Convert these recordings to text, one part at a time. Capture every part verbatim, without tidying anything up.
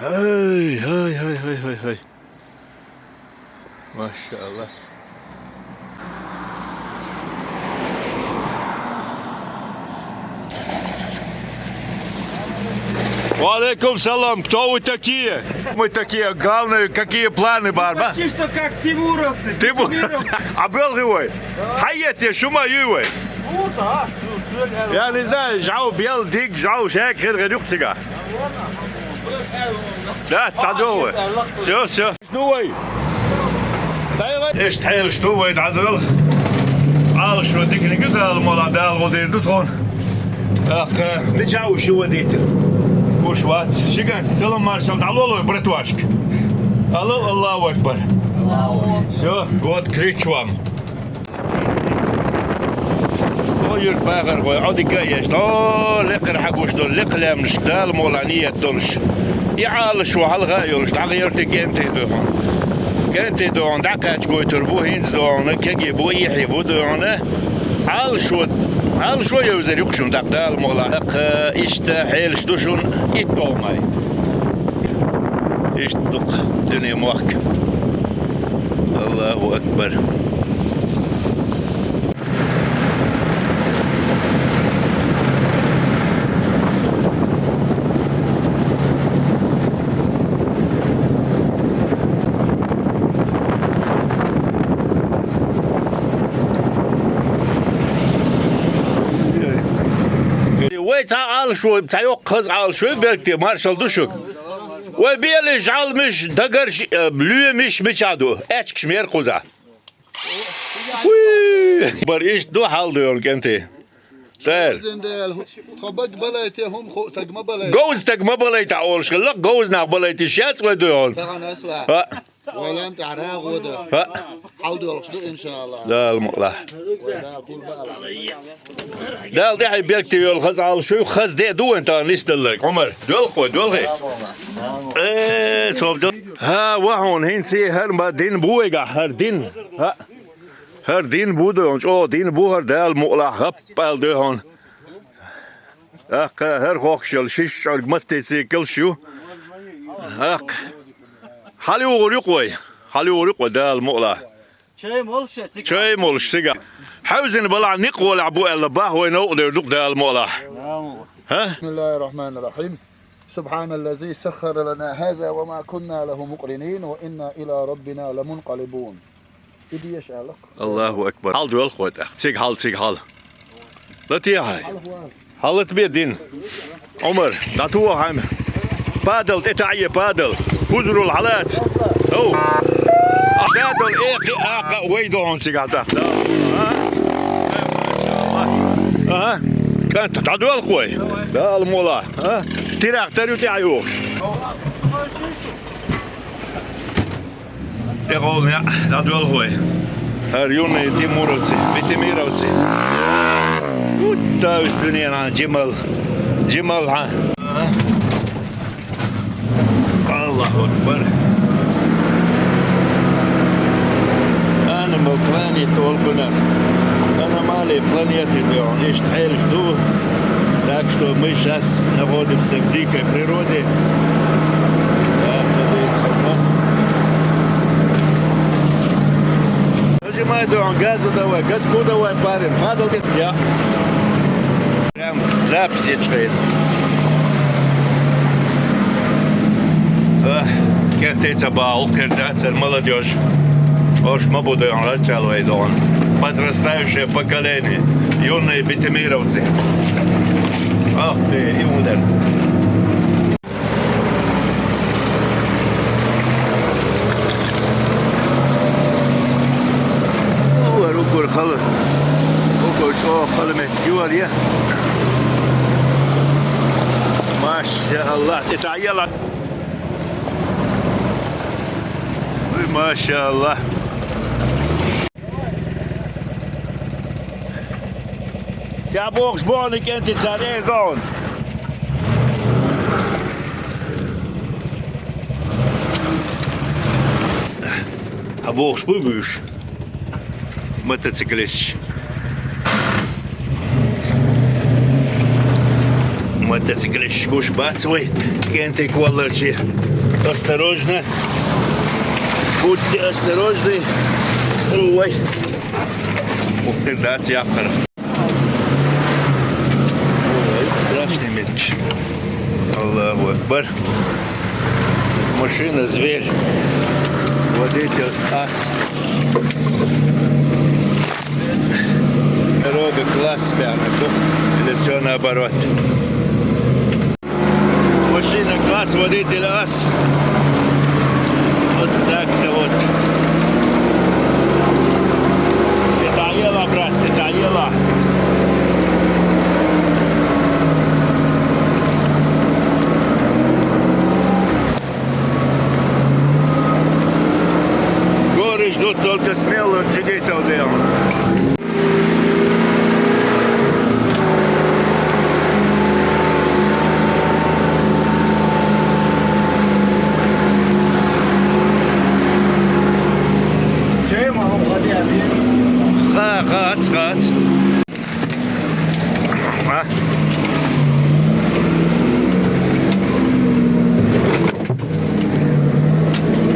Ай, ай, ай, ай, ай, ай. Машалла. Ва алейкум салам. Кто вы такие? Мы такие, главное, какие планы, барба? Почти что как тимуровцы. Ты бу-, тимуровцы. А был живой? Хайя те, шума юй. Я не знаю, жау бел дик, жау шек, хер, хер, юк цига. Да, тадовы. Всё, всё. Иштта хьелаш ду вай дӀадоьлху. Ӏалашо диканиг ю, Дала мукъалахь, Дала гӀо дийр ду тхуна. ТӀаккха мичахь ву ши вадийта? Гуш вац. Ши кӀант, салам маршалла дӀалолой братвашка. Алло, Аллаху акбар. Всё, вот кричу вам. О, юрт бахархой, Ӏодика а еш, о, лекхара хьагуш долу, лекха лаьмнашка Дала мукъалахь ниет долуш. И Ӏалашо хьалха а йолуш, дӀагӀерти кӀентий ду хьуна. КӀентий ду хьуна, дӀакхача гойтур бу, хӀинца ду хьуна, кегий бу, ихьий бу ду хьуна. Ӏалашо, Ӏалашо евзар ю-кх шуна тӀаккха Дала мукъалахь. ТӀаккха иштта хьелаш ду шуна итт бӀов май. Иштта ду-кх дуьне мохк. Аллаху акбар. Вай цхьа Ӏалашо, цхьа йоккха хаза Ӏалашо беркате, маршалла ду шуьга. Вай белаш, жӀалмаш, дагарш, э, лоьмаш мичахь ду? Аьчкаш мера кхузахь. Уй! Бар иштта ду хьал ду йолу кӀентий. Тер. Зиндел, хӀу-, тхо бага балайта, хӀума ху-, таг ма балайта. Говза таг ма балайта олуш хилла, говза нах балайта йиш яц вай ду йолу. Тахана асла. ХӀаъ. Вай лам тӀехь рагӀу ду. ХӀаъ. Хьал долуш ду, иншаллах. Дала мукъалахь. Вай Дала пул баала. Дала тӀехь беркате йолу хаза Ӏалашо ю, хаза де а ду вайн тахана нисдалларг. Ӏумар, доьлху вай, доьлхий? Э, соб до. ХӀа, ва хьуна, хӀинца хӀара ма дин бу вайгахь, хӀара дин. ХӀа. ХӀара дин бу ду хьуна, чӀогӀа дин бу хӀара, Дала мукъалахь, гӀап аьлла ду хьуна. ТӀаккха хӀара хохкуш йолу шишша чӀорг мотоциклаш ю. ТӀаккха. ХьалаюгӀур ю-кх вай. ХьалаюгӀур ю-кх вай, Дала мукъалахь. Чай молуш цига. Чай молуш цига. Хьаьвзина балахь, некъ гӀолехь бу аьлла бахьа вай новкъадер ду-кх, Дала мукъалахь. ХӀа? بسم الله الرحمن الرحيم. سبحان الذي سخر لنا هذا وما كنا له مقرنين وإنا إلى ربنا لمنقلبون. Иди еш алакх. Аллаху акбар. Хьал доьлху вай тӀаккха. Цига хьал, цига хьал. Латехьа. Хьалат бе дин. Ӏумар, дӀатоха хьайна. Падал, тӀе таӀе, падал. Хузурул хьалаца. Ау. Падал, экхи, акха, вай дохьун цигахь тӀаккха. А? Ага. КӀант, дӀадоьлху вай. Дала мукъалахь. А? Тирах тар ю тӀехьа юхуш. ТӀекъовлина, дӀадоьлху вай. ХӀара юнный тимуровцы, битимировцы. Уьттавис дуьненахь жимал, жимал хьан. Аллаху акбар. Animal Planet олу кхунах. Аномалии планеты дуьхьал иштта хьелаш ду. Так что мы щас находимся в дикой природе. Да, надеюсь, да. Нажимай дуьхьал, газу давай, газку давай, парень. Падал. Я. Прям запись ечу хьайна. Эх, кӀентий ца бахьа, хӀокхуьнан дацара молодёжь. Ош ма бу дойгӀан лаччал вай догӀун. Подрастающее поколение. Юные битимировцы. Ах ты, и удар. Вара уггар хала, уггар чӀогӀа хала меттиг ю вара. Маша Аллах, тӀе тӀайяла. Ой, маша Аллах. Я бохуш боху, кӀентий цара эр догӀун. Хьан бохуш буй буьйш? Мотоциклист. Мотоциклист гуш бац вай, кӀентий кхолларчий. Осторожно. Будьте осторожны. Ой. Ух ты, да, цяхара. Ой, страшный меч. Аллаху Акбар. Машина зверь. Водитель ас. Дорога класс прямо. Тут или все наоборот. Машина класс, водитель ас. Вот так-то вот. Деталела, брат, деталела. Горы ждут только смелых джигитов, Леон. Ха, хац, хац. А?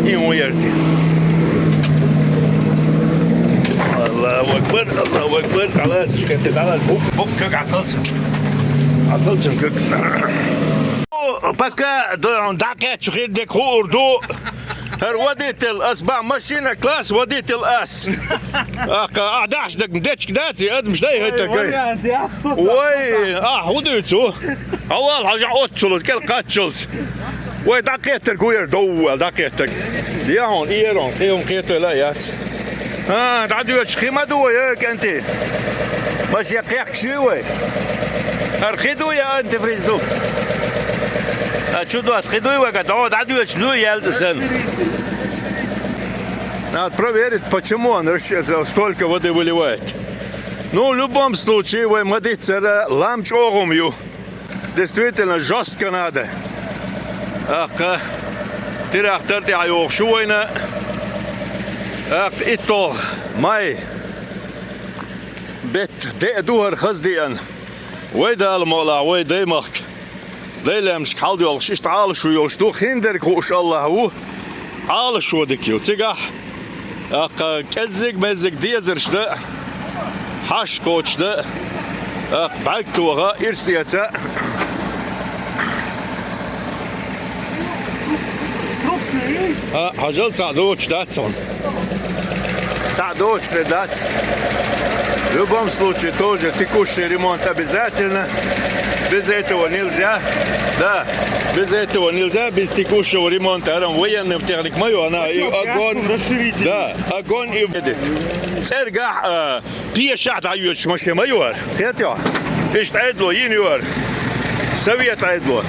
И уйерти. Аллаху Акбар, Аллаху Акбар. Халас, ишканте, халас. Бук, бук, как атылсын. Атылсын, как. О, пока до-, дакъечу хирдек хурду. ХӀара водитель ас бан, машина класс, водитель ас. Аха, а даш даг дечк даци, адам ждай хӀета гай. Вариант, я су-, су-, Ой, а, хӀу дуьйцу? Авал хьажа оццулус, кӀел кхаччулс. Вай дӀакхетар гуяр доввал, дӀакхетар. Яхун, иерун, кхиун кхетойла яц. А, дӀадоьчу хи ма ду вай, э, кӀанти. Маш я кхехкаш ю вай. ХӀара хи ду я антифриз ду? А чу ду хи ду вай, дӀо дӀадоьчу ду ялта сан. Надо проверить, почему он рас-, столько воды выливает. Ну, в любом случае, вай ма диццара, лам чӀогӀа ю. Действительно, жёстко надо. Аккха, тирах тар тӀехь йохуш ю вайна. Аккха, иттолгӀа май. Бетт, деа ду хӀара хаза деана. Вай Дала мукъалахь, вай даймахка. Дай лаьмнашка хьалдоьлхуш, иштта Ӏалашо йолуш ду, хиндерг хууш Аллахь ву, Ӏалашо дика ю. Цигахь, аккха, кӀеззиг-меззиг дезарш дан а, хьаш кхочуш дан а, аккха, бӀаьрг тоха а, ирс эца а. А, хьажал, цхьаъ доцуш дац хьуна. Цхьаъ доцуш де дац. В любом случае, тоже текущий ремонт обязательно. Без этого нельзя. Да, без этого нельзя, без текущего ремонта. Арам военным техник мою, она и огонь. Да, огонь и в-, цӀергахь, а, Пешахь дӀайоьдуш машен ма ю хӀара. Хетий хьо? Иштта Ӏедало йина ю хӀара. Совет Ӏедало.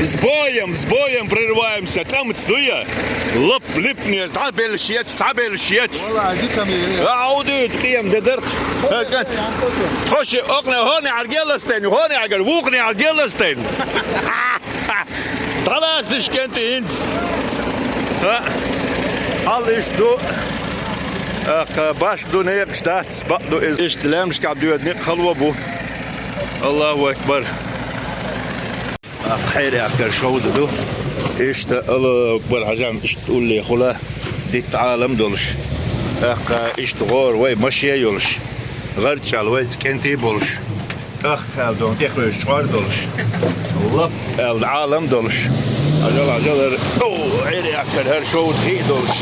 С боем, с боем прорываемся. ТӀамца ду я? Лап, липнера, дӀабеллаш ецаш, схьабеллаш ецаш. Валлахьи, дика ма ю. А, хӀу дуьйцу, къем де дарх. Тхо ши окхане хӀоне Ӏаргелластайн, хӀоне Ӏаргар, вукхане Ӏаргелластайн. ДӀалаца диш кӀентий хӀинца. А, хьал иштта ду. Аккха, башха ду, некъаш дац, бакъ ду иза. Иштта лаьмнашкахь доьду некъ хало бу. Аллаху акбар. Аккха, хьерий аккхар шовда ду. Иштта, Аллаху акбар, хьажам, иштта уллехула дитта Ӏалам долуш. Аккха, иштта гӀора вай машен йолуш. ГӀарчӀал вай цӀа кӀентий болуш. ТӀаккха аьлла дон тӀекхуьйсу чкъор долуш. Лап аьлла Ӏалам долуш. Ажал, ажалар, о, Ӏер яккхар, хӀара шовда хи а долуш.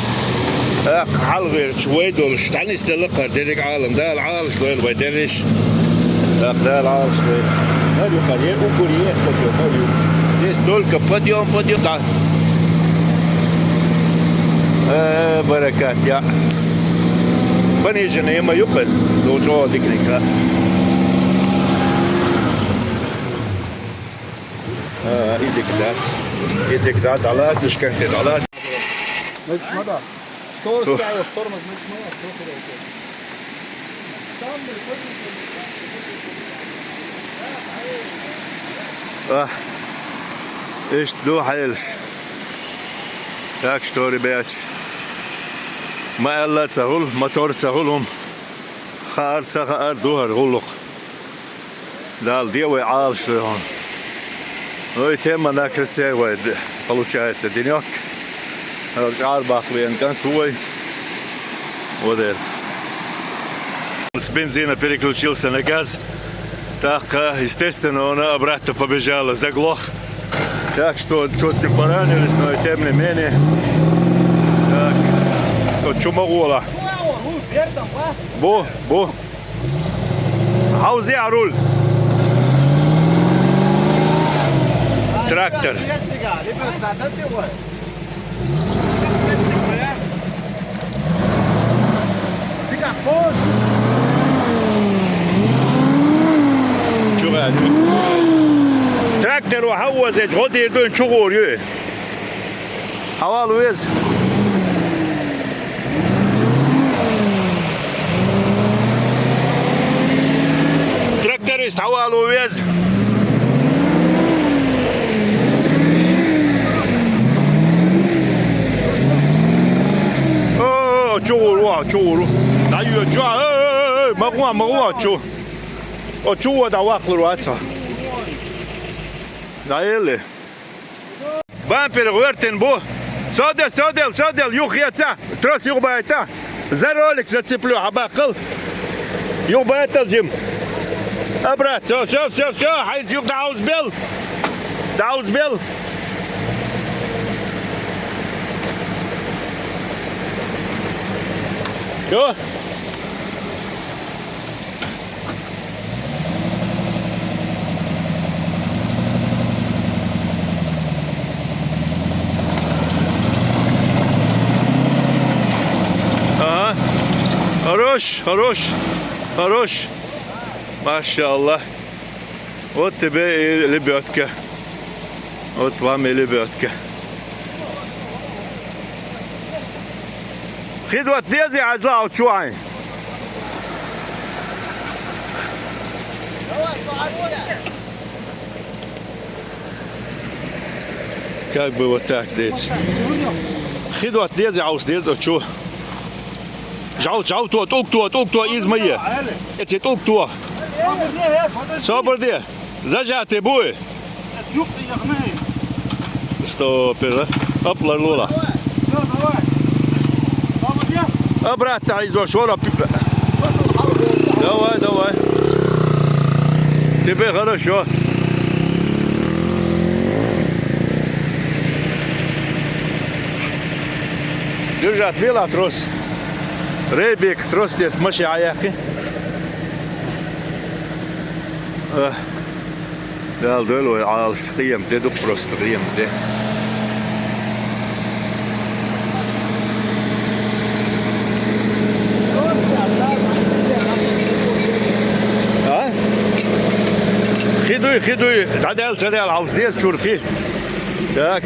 ТӀаккха хьалхарчу вай долуш. ДӀанисделла кхара дерриг Ӏалам. Дала Ӏалаш дойла вай дерриш. ТӀаккха Дала Ӏалаш дойла. ХӀара ю кхара, е уггар, е подъём, хӀара ю. Здесь только подъём, подъём. Да. Э, баракат, я. Пониженный ма ю кхара, лучше дикника. А, и дика дац. И дика дац, дӀалаца, душканте дӀалаца. Мегаш ма да. Скорость, ух, тӀехь йолуш тормоз мегаш ма яц, просто. А, иштта ду хьелаш. Так что, ребят, ма аьлла ца хуьлу, мотор ца хуьлу хӀума. Хаар ца хаар ду хӀара гӀуллакх. Дала де вай Ӏалаш дойла хьуна. Ну и тема на красивая, получается, денёк. Арбах вен кантуй. Вот это. С бензина переключился на газ. Так, а, естественно, он обратно побежал, заглох. Так что чуть не поранились, но и тем не менее. Так. Вот чё могу, ла? Бу, бу. Хьовзал руль. Трактор. ЧугӀа. Трактор ва хьовзал, гӀо дийр ду, чугӀур ю. Хьавалу веза. Тракторист хьавалу веза. О, чугӀур ва, чугӀур. ДӀайо, чу-, э, э, э, ма гӀо, ма гӀо, чу. О, чу ва, дӀавахлур вац. ДӀаелли. Бампер гӀертан бу. Садел, садел, садел, юхьеца. Трос юхабайта. За ролик зацеплю, хьабаккхал. Юхабайтал, Дим. Обрат, всё, всё, всё, всё. Хьай, юха дӀаузбел. ДӀаузбел. Всё. Ага. Хорош, хорош, хорош. Машаллах. Вот тебе и лебёдка. Вот вам и лебёдка. Хидват дези азла учуай. Как бы вот так дец. Хидват дези, аус дези, а чё? Жав, жав то, тӀулг то, тӀулг то, из мои. Эти тӀулг то. Собр де. Зажатый буй. Стопер, а? Аплар лула. Обратно из вашего. Давай, давай. Тебе хорошо. Держать вела трос. Рейбек трос здесь, маши аяки. Э. Дала дойлу вай Ӏалашта къемат де ду, просто къемат де. А? Хи дуй, хи дуй, дӀадаьлла, ца даьлла, хьовса деза чура хи. Так.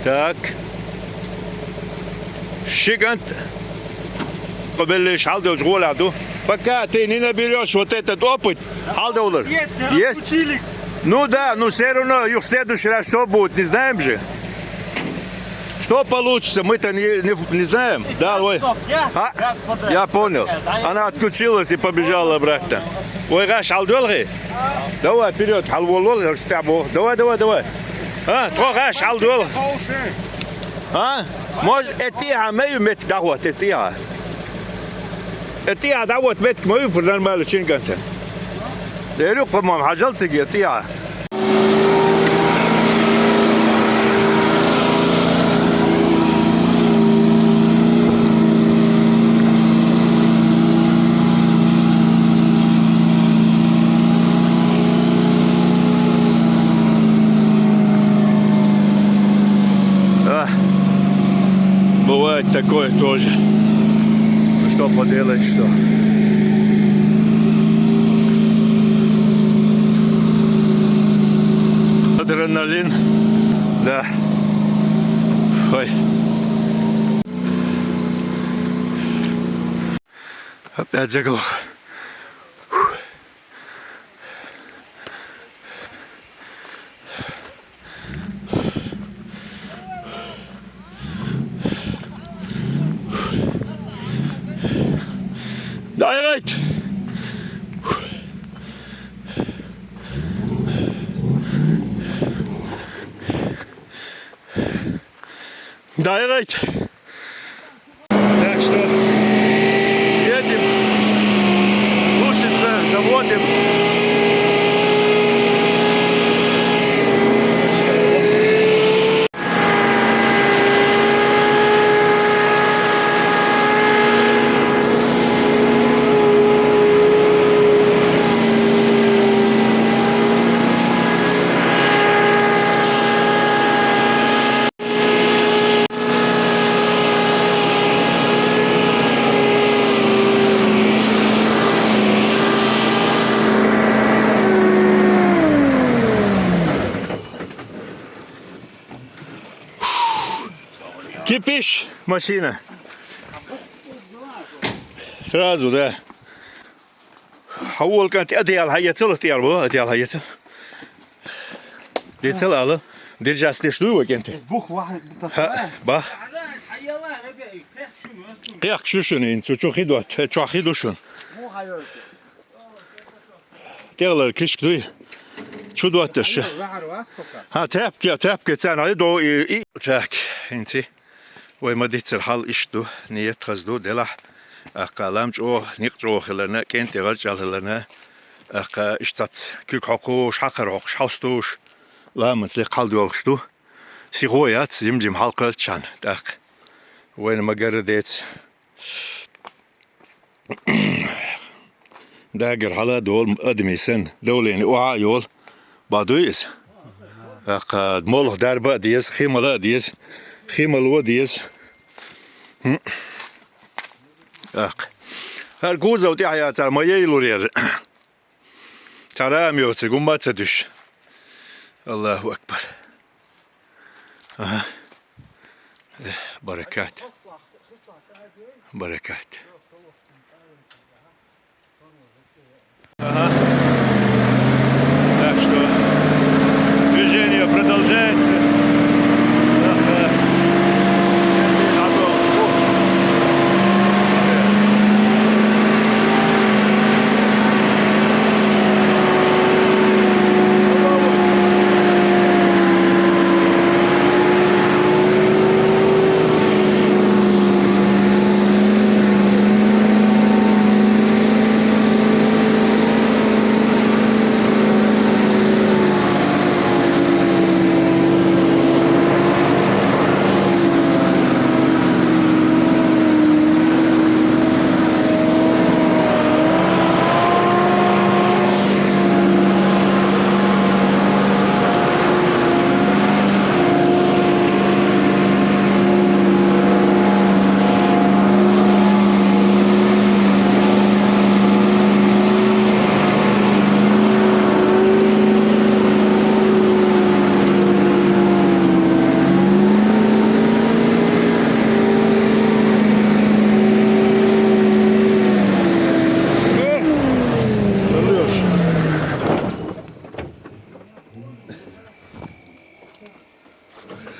Так. Ши кӀант къубеллеш хьалдолчу гӀолехь ду. Пока ты не наберёшь вот этот опыт, хьалдовлар. Есть, не Есть? Отключили. Ну да, ну всё равно, их в следующий раз что будет, не знаем же. Что получится, мы-то не, не, не знаем. Да, ой. Стоп, я? А? Я понял. Она отключилась и побежала обратно. Ой, гаш, хьалдолгӀи. Давай, вперёд, хьалволвол, я что, бо. Давай, давай, давай. А, тхо гаш, хьалдолгӀи. А? Может, это я, мою мет, да вот, это я. ТӀехьа дӀавоьду меттиг ма вуьйпара нормально шина кӀантана. Дера ю, по-моему, хьажал цига тӀехьа. А, бывает такое тоже. Ну что поделаешь, что. Адреналин. Да. Ой. Опять заглох. Ай! Дай, ай! Так что едем, глушится, заводим. Кипиш машина. Сразу, да. Хьавола кӀант, адъяла хьаэцал, атъял бу, адъяла хьаэцал. Децал ала. Держась деш дуй вай кӀанте? Бух ваха. Ха, бах. Кхехк шу шуна, ин цу чу хи дуат, чу хи ду шуна. ТӀехлар кишк дуй. Чу дуатташ. Ха, тяпке, тяпке цана али до и, и. Так, инци. Вай ма диццар хьал иштта ду, ниет хаза ду, делахь, аккха лам чӀогӀа, никъ чӀогӀа хиларна, кӀентӀе гӀарчӀал хиларна, аккха иштта цац куьг хьокхуш, хьакхар хьокхуш, хьовстуш, ламанца лекха хьал доьлхуш ду. Сихо яц, жим-жим хьалкхалччан, тӀаккха. Вайна ма-гарра деца. Дагар хьала долу адамийн санна, давление охьа а йолу, бадуй иза. ТӀаккха молха дарба а деза, хи мала а деза, хи мало а деза. ХӀм. ТӀаккха. ХӀара кузов тӀехь яцара ма яйлур яра. Цхьа рама йоцург хӀумма а ца дуьсуш. Аллаху акбар. Ага. Э, баракат. Баракат. Ага. Так что движение продолжается. Ага.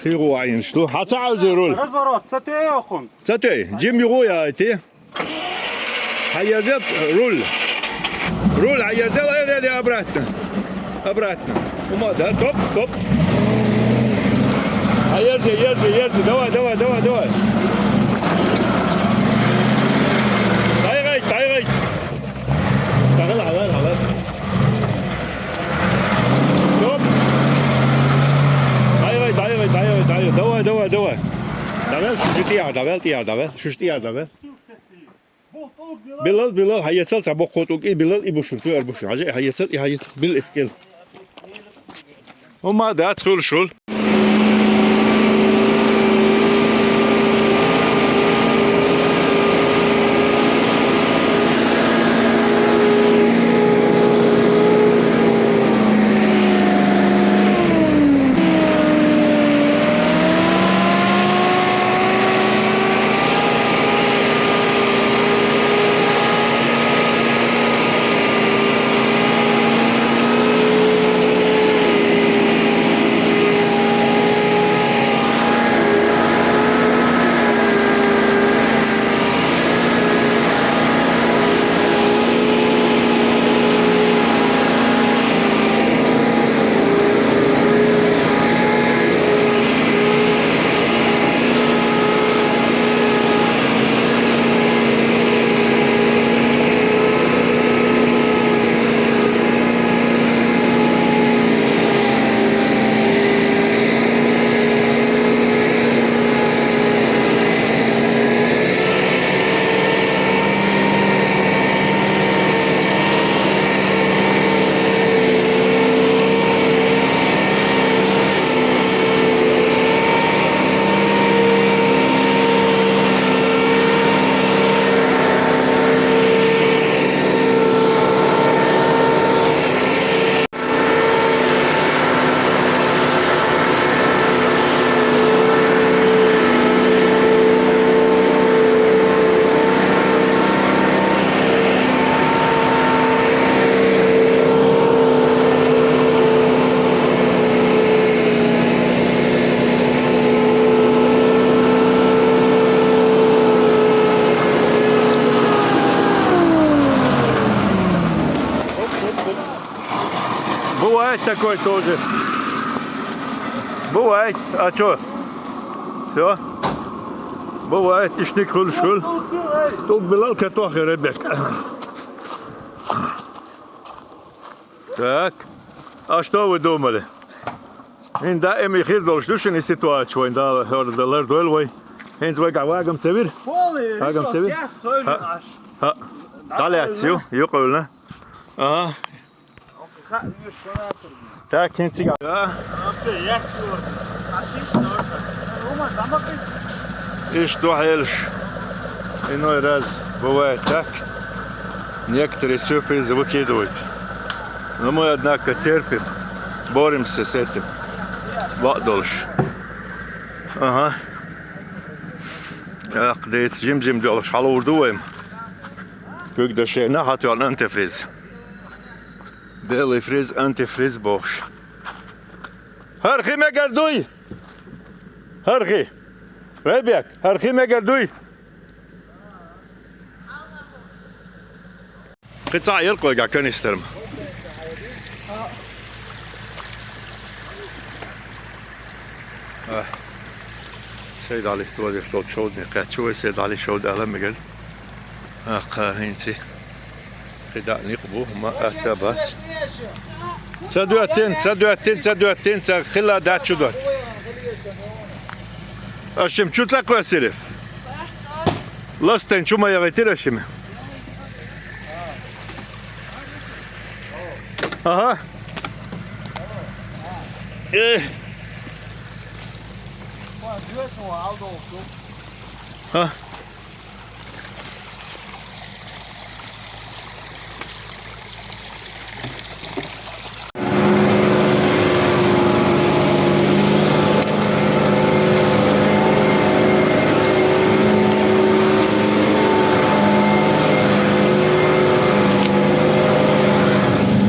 Сигу вайнаш ду. Хьан ца хьовзий руль? Разворот, ца тӀе йоккхун. Ца тӀе, жим югу яйти. Хьаерзел руль. Руль хьаерзел, э, э, э, обратно. Обратно. Ума, да, стоп, стоп. Хьаерзе, ерзе, ерзе. Давай, давай, давай, давай. ДӀайгӀайта, дӀайгӀайта. Давай, давай, давай, давай. Давай, давай, давай, давай. Давай, шу тӀе, давай, тӀе, давай. Шу тӀе, давай. Билал, билал, хьаецал, цхьа боккхо тӀулг, и билал, и бушун, туьар бушун. Хьажа, хьаецал, и хьаецал, бил эцкел. Ума дац, хул шул. Тоже. Бывает. А чё? Всё. Бывает. Ишник хуль шуль. Тут была картоха, ребят. Так. А что вы думали? Ин да эми хир долш душини ситуация, вайн да хёрда лар дол вай. Ин вай га вагам цевир. Вагам цевир. Ха. Ха. Даляцию, юкъулна. Ага. Так, хинцига. Да. Иш духьелш. Иной раз бывает так. Некоторые сюрпризы выкидывают. Но мы, однако, терпим. Боремся с этим. Бакъдолш. Ага. Ах, дейц, жим-жим долш. Хьалурду вайм. Куьг дашена хьатуан антифриз. Белый фриз, антифриз бохш. ХӀархи мегар дуй! ХӀархи! Ребят, хӀархи мегар дуй! Кхин цхьаъ яр кхойга канистрам. А. Шайдали столе, что чёрный качует, Шайдали шоу дала мегар. А, кхин хинци. Кхидани къбу, ма атта бац. Ца дуьттин, ца дуьттин, ца дуьттин, ца хила дачу дуьтт. Ашим, чу ца квасирев? Ластен, чу ма ягъитир ашим? Ага. Э. А.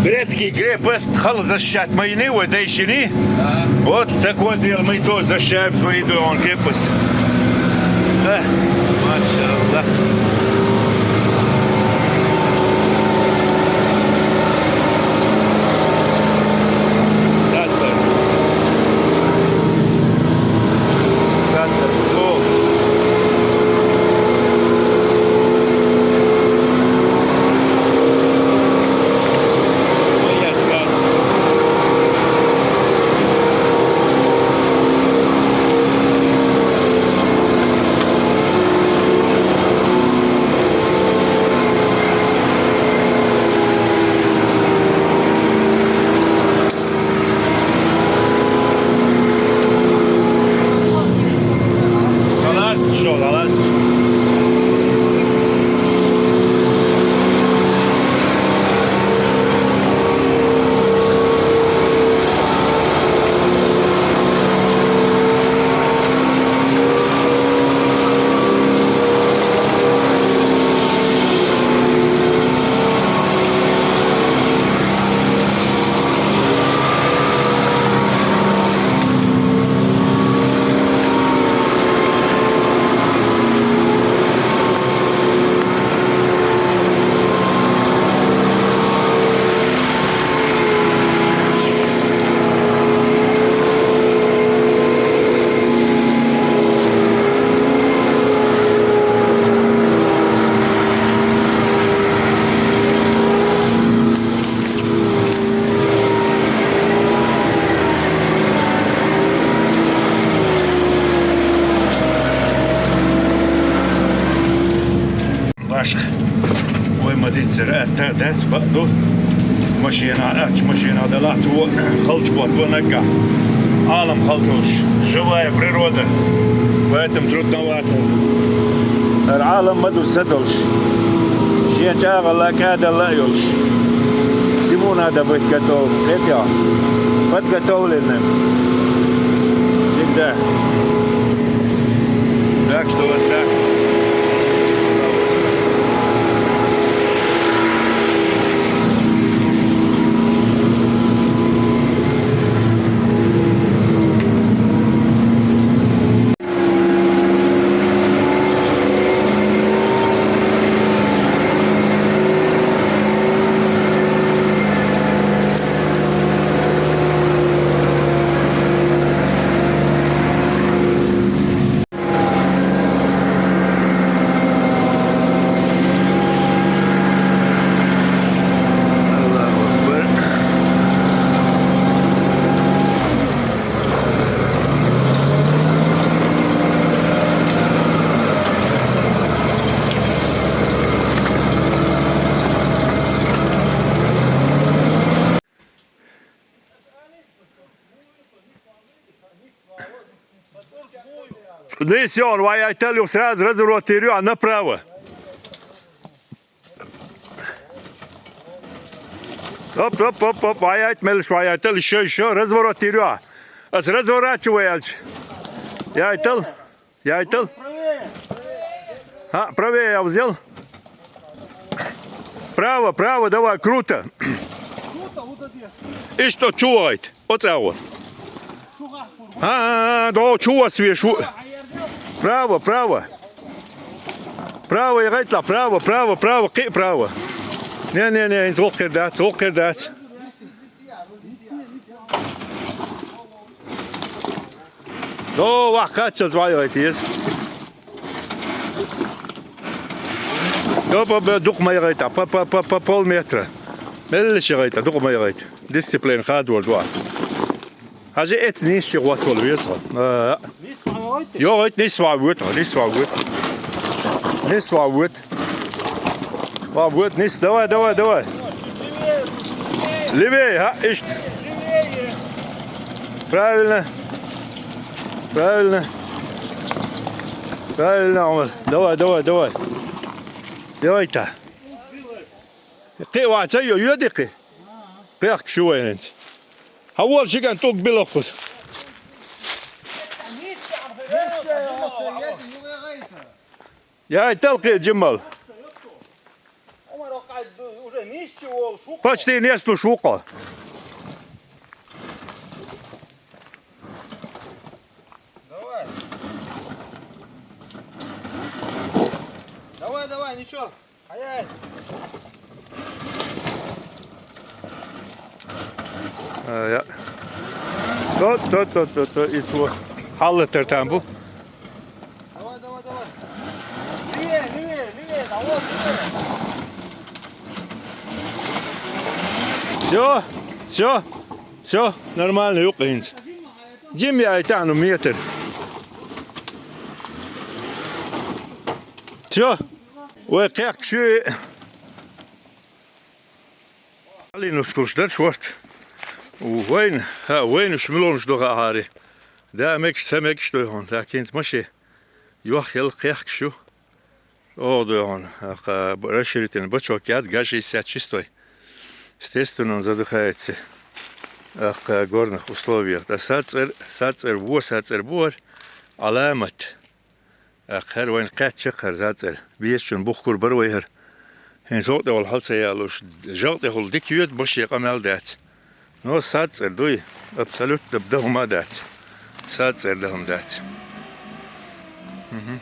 Брестский крепость хала защищать майни, вай дайшини. Да. Вот такое дело, мы тоже защищаем свою, он крепость. Да. Машалла. Сацар. Сацар. О. Халас, шо, халас. Башха. Вай ма диццара атта дац, бакъду. Машина ач, машина далац, во халчбот, во накка. Алам халкуш, живая природа. Поэтому трудновато. Ар алам ма ду садолш. Шен чагъала кадала юлш. Всему надо быть готов. Кепя. Подготовленным. Всегда. Так что вот так. Нийса йоагӀа, вай яйтал юха сразу разворот йир ю, а, направо. Оп, оп, оп, оп, вай яйта, меллаш вай яйтал, ещё, ещё, разворот йир ю, а. Ас разворачивай аьлча. Яйтал, яйтал. ХӀаъ, правее я взял. Право, право, давай, круто. Иштта чу вахайта, оцӀагӀо. ХӀаъ, хӀаъ, хӀаъ, догӀу чу вас веш ву. Право, право. Право, я гайтла, право, право, право, кхи право. Не, не, не, хӀинца воккхир дац, воккхир дац. До, вах, кхаччалц вай гайта еза. До, по, по, дукха ма гайта, по, по, по, по полметра. Меллише гайта, дукха ма гайта. Дисциплина хадор дуа. Хьажа, эца нийсачу гӀоттавала веза хьо. А. ЙогӀайт, нис ван вуьту, нис ван вуьту. Нис ван вуьту. Ван вуьту, нис, давай, давай, давай. Левее, хӀаъ, иштта. Правильно. Правильно. Правильно, Ӏумар. Давай, давай, давай. Давай та. Кхин а вац, йо, йоди кхин. Кхехкаш ю вай хӀинца. Хьан вола шиган тӀулг билла кхуза. Яйтал кхин а, Джимал. Почти нислуш ву-кх. Давай. Давай, давай, ничего. Ай. А, я. То, то, то, то, то, и то. Хьаллатар там бу. Давай, давай, давай. Левее, левее, левее, да вот, левее. Всё, всё, всё, нормально, юкъа хӀинца. Джим яй таьхьа метр. Всё. Вай кхехкаш ю. Алинус кулш дар шорт. У, вайна, ха, вайна уж милонаш ду хаа хьари. Да, мегаш, ца мегаш ду хьона. Так, хӀинца маши. Йох яла кхехкаш ю. Оха ду хьона. Аха, расширительный бачок яд, газ шестьдесят шестой. Естественно, он задыхается. Аха, горных условиях. Да сацӀар, сацӀар, во сацӀар буар. Аламат. ТӀаккха хӀара вайна кхаьчча хӀара зацӀар. Безачун бухкур бар вай хӀара. ХӀинца вокъа тӀехула хьал ца ялуш, жагӀа тӀехула дика йода, баше къамаьл дац. Но сацӀар дуй, абсолютно даха хӀума дац. СацӀар даха хӀума дац. Мгм.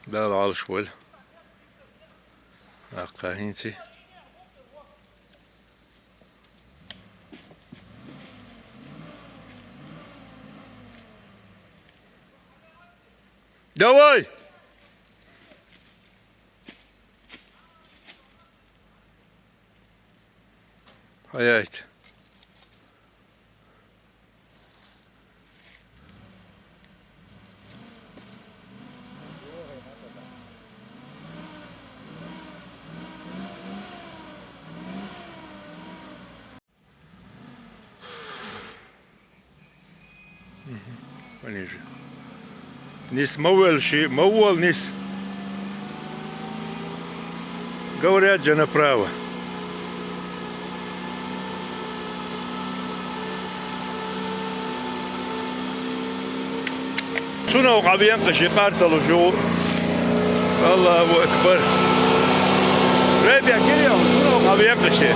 Дала Ӏалаш войла. ТӀаккха хӀинца. Давай! Хьаяйта. Мгм. Пониже. Нис ма велши, ма вол нис. Говорят же направо. Цунах къавенкъа ши къарцалуш ю. Аллаху акбар. Ребя, кирил, цунах къавенкъа ши.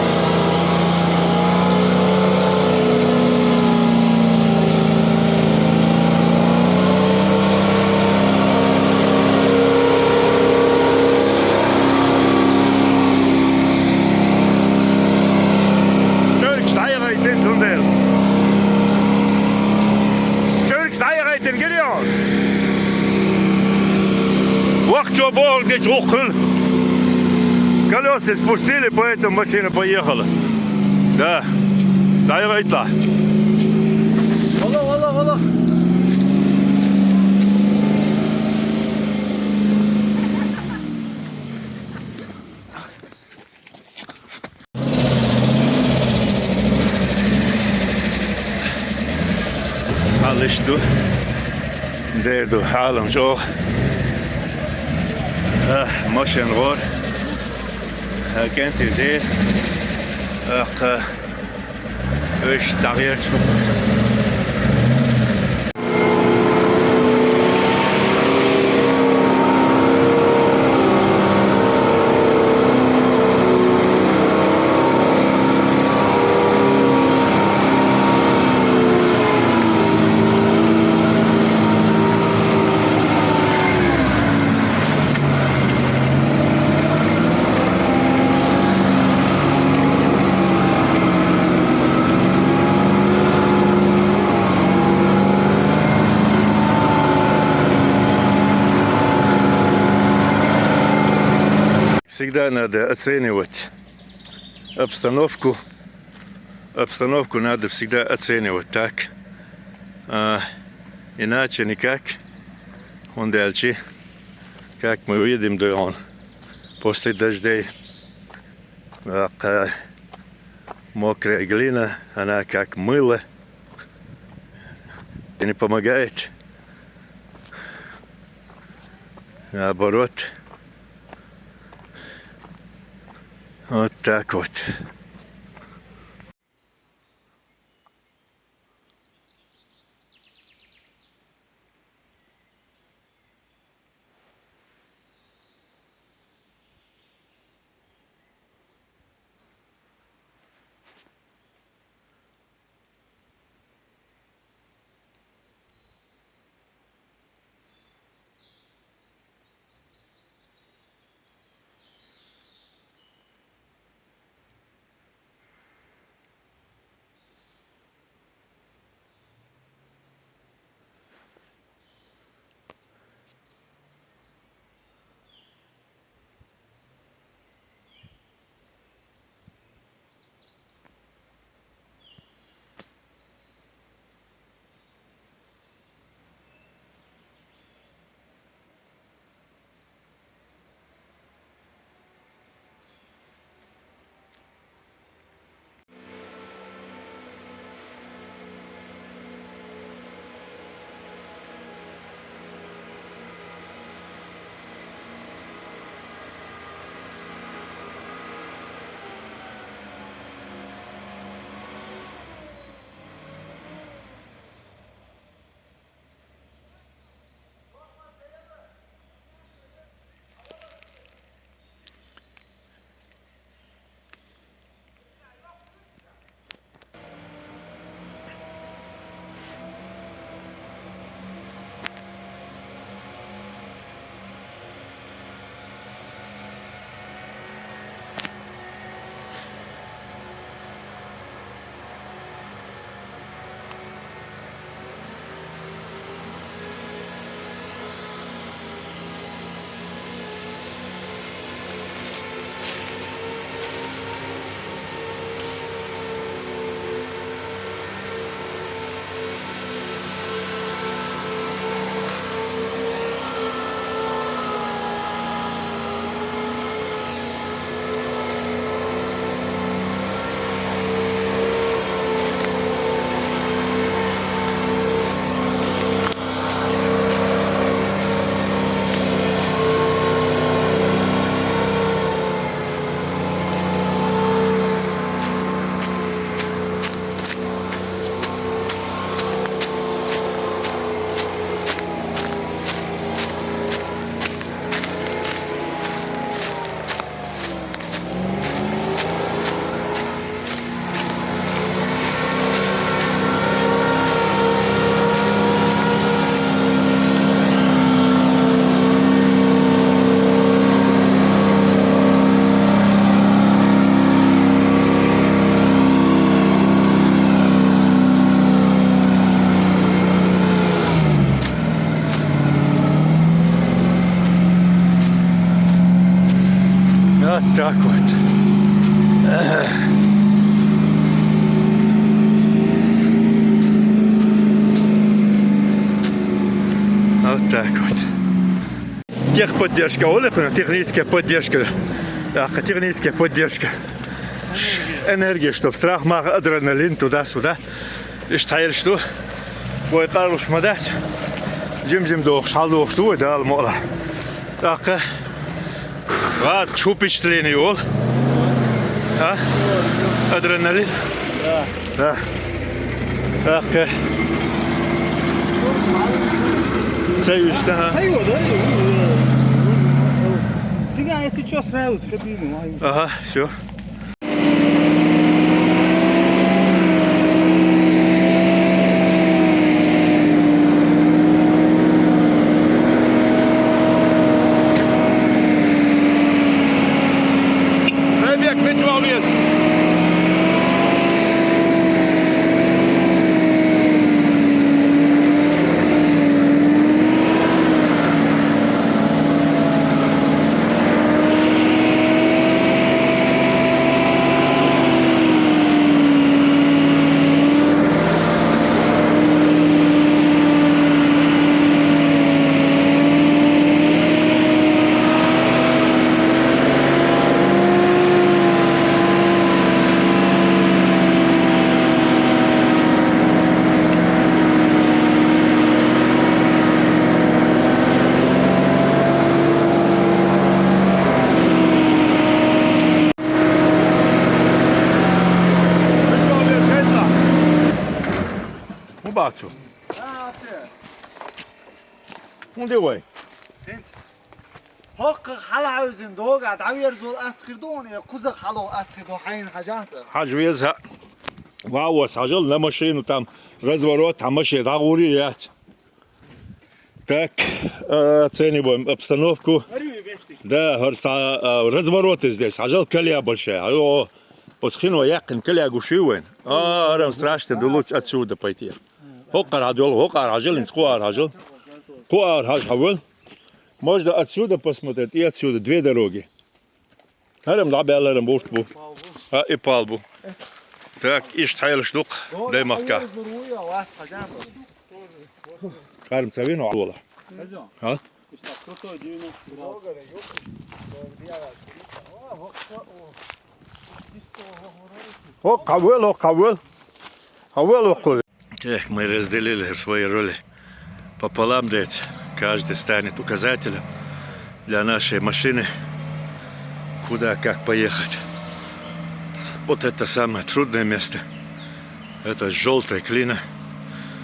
Чуьркаш дӀайагӀайтина цундела. Чуьркаш дӀайагӀайтина, гирион. Вахчо бохург дечу гӀуллакх хуьлу. Колёса спустили, поэтому машина поехала. Да. ДӀайагӀайтла. Вала, вала, вала. Хьалаш ду. Дера ду хьалам чӀогӀа. Э, машен гӀор. Э, кӀентий дера. Э, кхы уьш дӀагӀерчу. Всегда надо оценивать обстановку. Обстановку надо всегда оценивать так. А, иначе никак. ХӀунда аьлча, как мы видим, да, он после дождей, а, ка-, мокрая глина, она как мыло. И не помогает. Наоборот. Вот так вот. Вот так вот. Вот так вот. Техподдержка, олехна, техническая поддержка. Так, техническая поддержка. Энергия, чтоб страх, мах, адреналин туда-сюда. Иштта хьелаш ду. Вай къаркъалуш ма дац. Жим-жим дохуш, хьалдохуш ду вай, Дала мукъалахь. ТӀаккха гӀазкхаша хӀун впечатлени йолу? А? Адреналин? Да. Да. ТӀаккха. Ца юьста, а? Ай, вот, да, и, и, и, и. Циган, если чё, сразу с кабины, ай. Ага, всё. Пробег пять волн есть. ХӀун бацу? ХӀун де вай? ХӀинца. ХӀокху хьалахьевзина догахь дӀаверзор атта хир ду хьуна, я кхузах хьалха атта хир ду хьайна хьажахь ца? Хьажа веза. Ваос хьажал, на машину там разворот, хьан машина дӀагӀур яц. Так, э, оцениваем обстановку. Да, хӀара са, э, развороты здесь. Хьажал, колея большая. О, оцу хино яьккхина колея гуш ю вайн. А, арам страшно, да лучше отсюда пойти. ХӀокхара хьадолу, хӀокхара хьажал, хӀинца кху ара хьажал. Кху ара хьажа хьавал. Можно отсюда посмотреть и отсюда. Две дороги. ХӀара-м дӀабаьлларан бутт бу. А, и пал бу. Так, иштта хьелаш ду-кх Даймахка. Карм ца вино Ӏола. А? О, хьавел, о, хьавел. Хьавел, о, хьавел. Так, мы разделили свои роли пополам, дайте. Каждый станет указателем для нашей машины, куда как поехать. Вот это самое трудное место. Это жёлтая клина.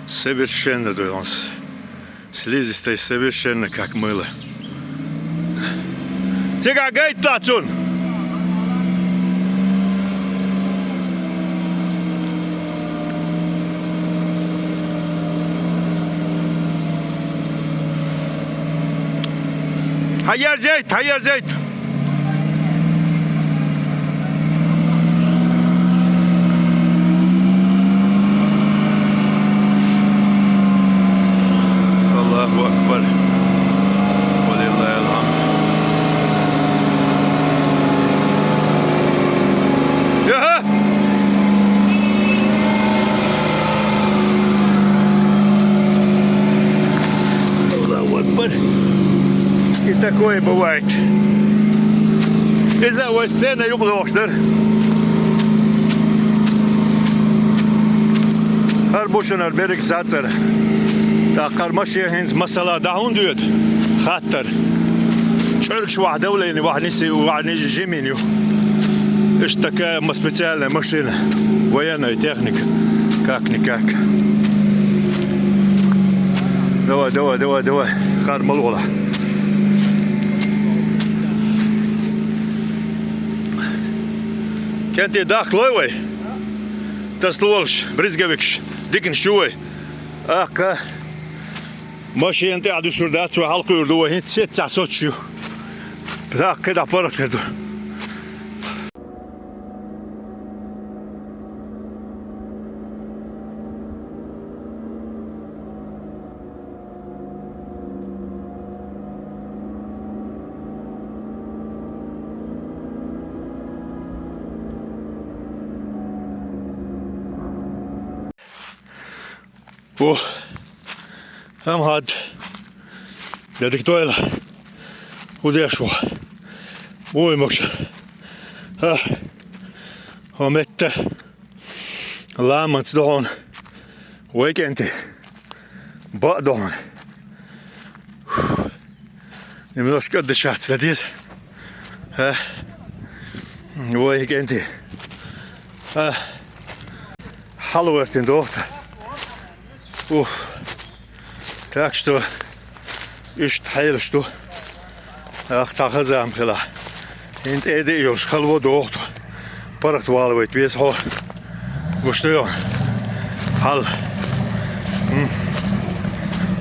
Совершенно, да, он с-, слизистая совершенно как мыло. Цигахь гайта цунна! Хьаерзайта, хьаерзайта! Аллаху акбар. Валиллахил хьамд. Яха! Аллаху акбар. И такое бывает. Иза вай сцена юкъадохуш дара. ХӀара бу шуна берриг сацара. ТӀаккха хӀара машен хӀинца масала дӀа хӀунда доьду? Хаттар. ЧӀоьргаш вахь давление, вахь ниси, вахь ниси жимин ю. Иштта такая ма-, специальная машина. Военная техника. Как-никак. Давай, давай, давай, давай. ХӀара ма лола. КӀентий дахкалой вай? Тасалолаш, брызговикаш, диканаш ю вай. ТӀаккха машена тӀехь дуьсур дац вай, хьалакхуьур ду вай, хӀинца сеццахь соцуш ю. ТӀаккха кхидӀа паргӀат хир ду. О, амхад. Я дик тойла. Удеш ву. Буй мокша. А. Хо метта. Ламанца дохун. Вай кӀентий. Баъ дохун. Немножко отдышаться надо. А? Ой, кӀентий. А? Хьалвертин дохта. Ух. Так что, иштта хьелаш ду. Ах, цхьа хаза ам хила. ХӀинца тӀе а йолуш, хала во доху. ПаргӀат валавайта веза хьо. Гуш ду йо? Хьал. М.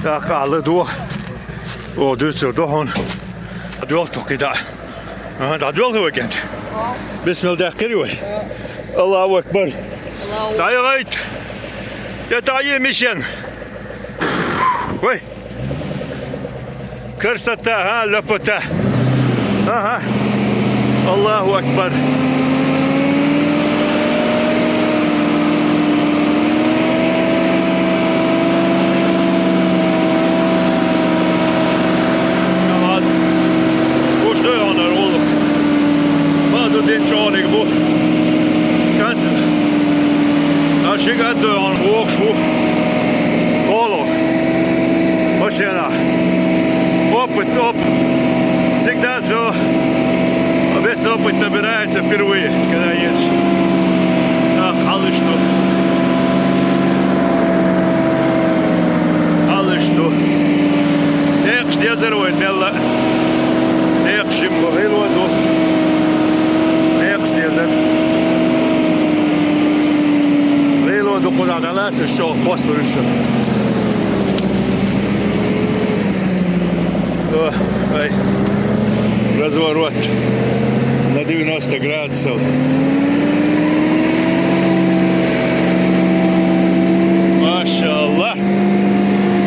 ТӀаккха ала доху. О, дуьйцур ду хьуна. ДӀадоьлху кхидӀа. Аха, дӀадоьлху вай кӀант. Бисмилла даьккхира вай. Аллаху акбар. ДӀаяхайта. Я тӀаийна мишен. Вай. Красота, а, лепота. Ага. Аллаху акбар. Уж дойгӀанара гӀуллакх. Ма ду дин чӀогӀаниг бу. КӀант. А ши кӀант дойгӀан вохуш ву. ГӀоло. Машена. Опыт, опыт. Всегда всё. Весь опыт набирается впервые, когда едешь. Ах, хьалаш ду. Хьалаш ду. Некъаш дезар вай мелла. Некъаш жимма гӀело ду. Некъаш дезар. ГӀело ду, кхузахь дӀалаьцна чӀогӀа хӀослуьйша. О, ай. Разворот на девяносто градусов. Машалла.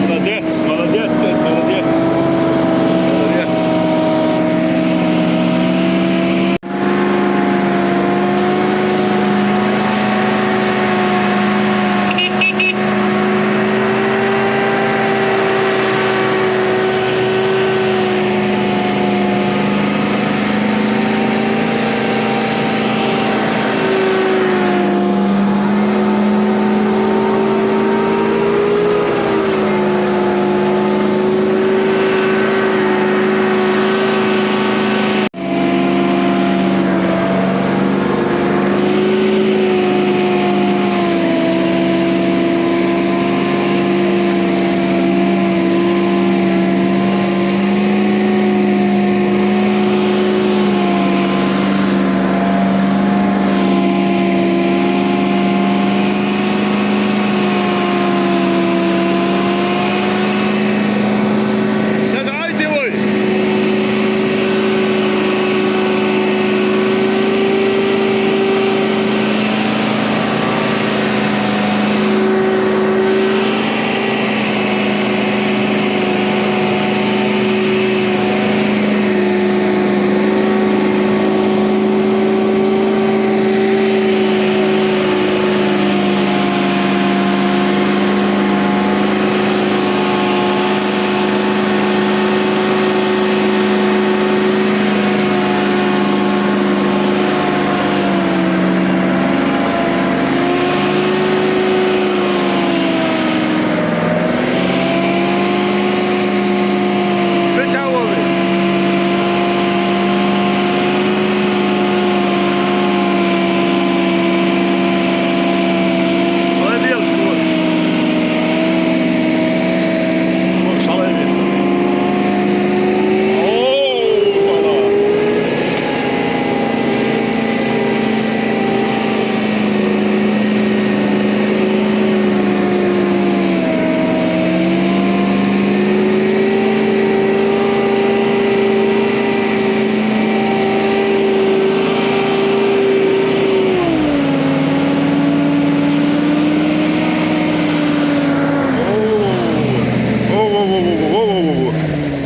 Молодец, молодец, молодец. Молодец.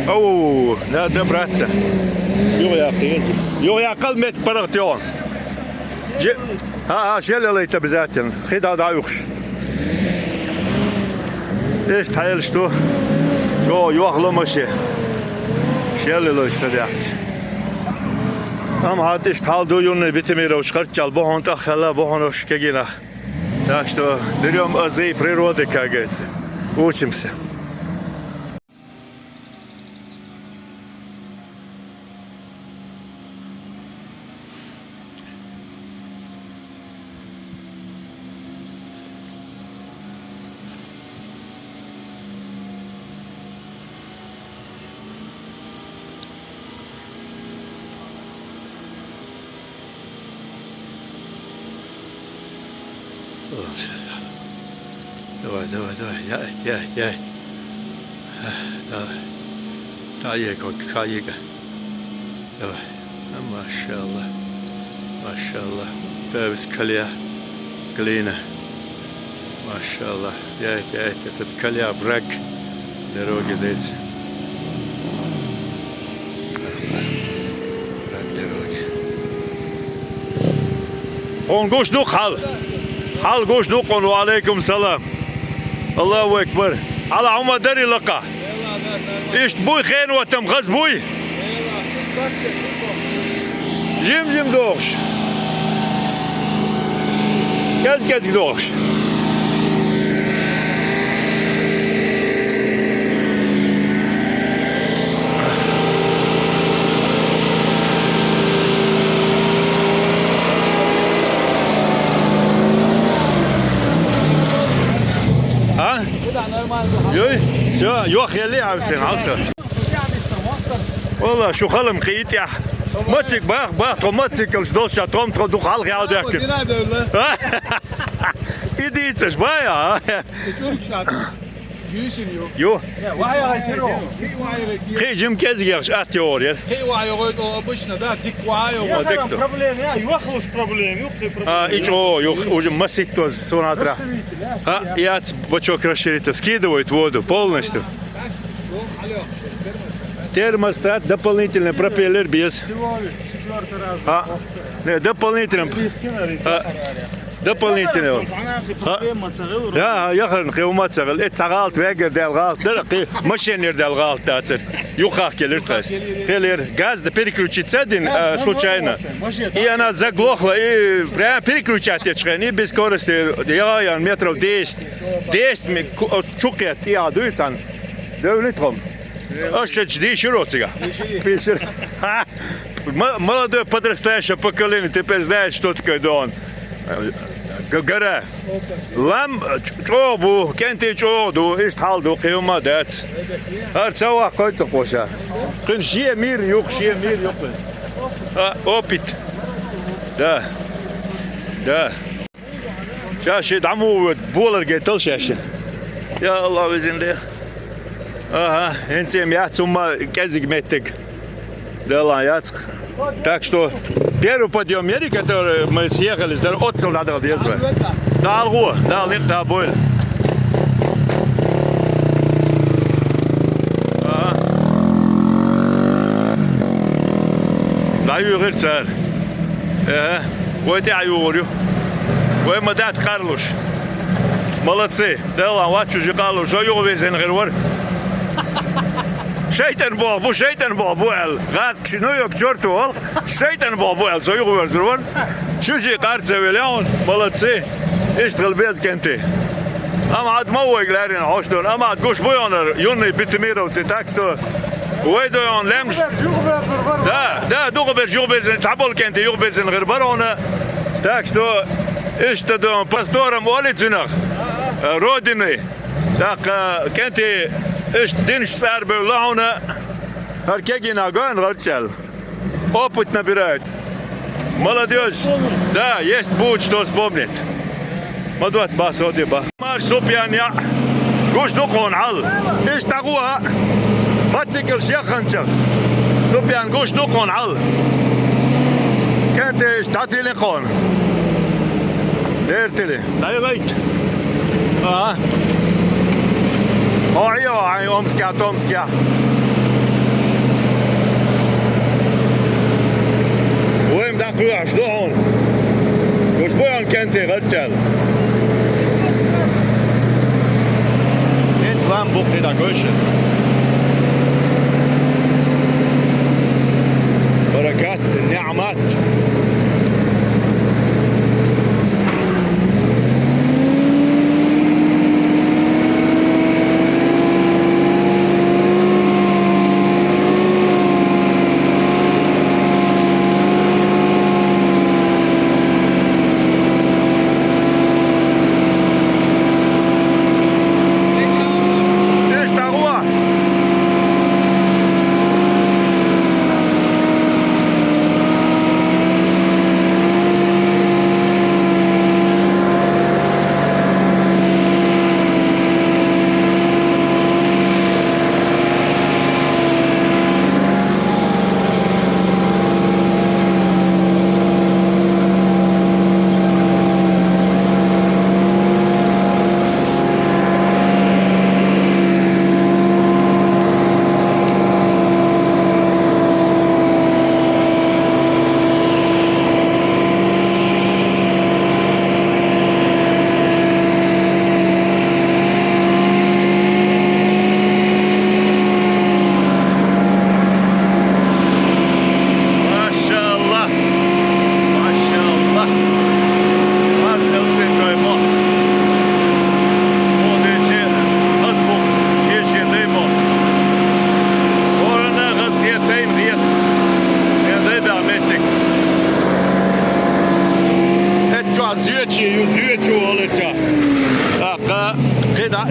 Оу, надо, брат-то. Юхаяккха еза. Юхаяккхал метта паргӀат йогӀун. Же-, а, а, шел ялайта обязательно. Хи дӀа, дӀа юхаш. Иштта хьелаш ду. Чо, йохло маше. Шел ялайта ца даьхча. Амма хьан иштта хьал ду, юнна Битимирович харччал бохьун тӀаххала, бохьунош кегийнах. Так что берём азы природы, как говорится. Учимся. اللهم صل على. Давай, давай, давай. يا اهت، يا اهت، يا اهت. Давай. تعيق وقت، تعيق. Давай. ما شاء الله. ما شاء الله. Бевс калия. Глина. ما شاء الله. يا اهت، يا اهت. Тут калия, овраг. Дороги деца. Овраг дороги. Хьуна гуш ду хьал? Хьал гуш ду хьуна? Ва алейкум салам. Аллаху акбар. Хьала хьума дари лакха. Иштта буй хенотам, хаза буй? Жим-жим дохуш. Кез-кез дохуш. А? Юй? Всё, йохъелли, хьаьвсина, хьаьвсина. Валла, шу халам кхийтӀехь. Мацик бах, бах, тхо мациклаш долча, тхом тхо дукха хьалха ял дехкира. И дийцаш, бая? Ю. Кхин жим кӀезигехаш атта йогӀур яра. Кхин ваха йогӀуьйту обычно, да, дика ваха йогӀур. Дика ду. Проблема, я, юхалуш проблема, юххе проблема. А, и чӀогӀа, юх, уже маситтоз суна тӀера. А, яц бачок расширить, скидывает воду полностью. Термостат, дополнительный пропеллер без. Всего лишь четвёртый раз. А, не, дополнительный. А, дополнительный. А, я, я, хьан кхин хӀума ца хилла. Э, ца гӀалат, вегар дел гӀалат. Дара кхин машинера дел гӀалат дацар. Юххах келира тхайс. Хилира. Газ да переключить ца дин, а, случайно. И она заглохла, и прям переключать ечхен, и без скорости, я, я, метров десять. Десять ме-, ку-, чу кхетта, и а дуй цан. Девлит хом. Аш шедш дийширо цига. Дийшир. Ха! Мо-, молодое подрастающее поколение теперь знает, что такое дон. Г-, гара. Лам ч-, чӀогӀа бу, кӀентий чӀогӀа ду, иштта хьал ду, кхин хӀума дац. ХӀара ца ваккхойту кхоша. Кхин шен мир юх, шен мир юх. А, опыт. Да. Да. Ша ши дӀа мо ву, болар гайтал шаьшшина. Я Аллах, везин де. Ага, хӀинца ма яц хӀумма кӀезиг меттиг. Дала яц. Так что первый подъём ери, который мы съехали, здор-, оццал дӀадала деза вай. Дала гӀо, Дала никъ, Дала бойла. Ага. ДӀаюьгӀира цара. Э, вай тӀаьхьа югӀур ю. Вай ма дац къарлуш. Молодцы. Дала вац чужи къарлуш. Со юха везина хир вара. ШайтӀан боху бу, шайтӀан боху бу аьлла. ГӀазкхаш, ну, йо, к чёрту, вал. ШайтӀан боху бу аьлла, со юха верзур вара. Чужи къар ца велла, молодцы. Иштта хила беза кӀентий. Амма хьад ма вайга лаьррина хьоштун. Амма хьад гуш буй хьуна, юнный битумировцы, так что вай дойон лемш. Да, да, дукха берш юхаберзина, цхьаболу кӀентий юхаберзина хир бара хьуна. Так что, иштта дойон, просторам оли цуьнах, э, родины. ТӀаккха кӀентий иштта динаш цӀарбевлла хьуна. ХӀара кегина гойн гӀарчаьлла. Опыт набирают. Молодёжь. Да, есть будут что вспомнить. Ма дот ба, соди ба. Марш Супьян яӀ. Гуш ду кхуна хьал. Иштта гӀо а. Мациклаш яханчах. Супьян, гуш ду кхуна хьал. КӀентий иштта дӀатили кхуна. Дертили. ДӀайгӀайта. Ага. О, йо, ай, Омскехь, Томскехь. Вайм дӀакхоьхьуш ду хьуна. Гуш буй хьуна кӀентий гӀарчаьлла. ХӀинца лам бу кхин дӀагойша. Баракат, ниӀмат.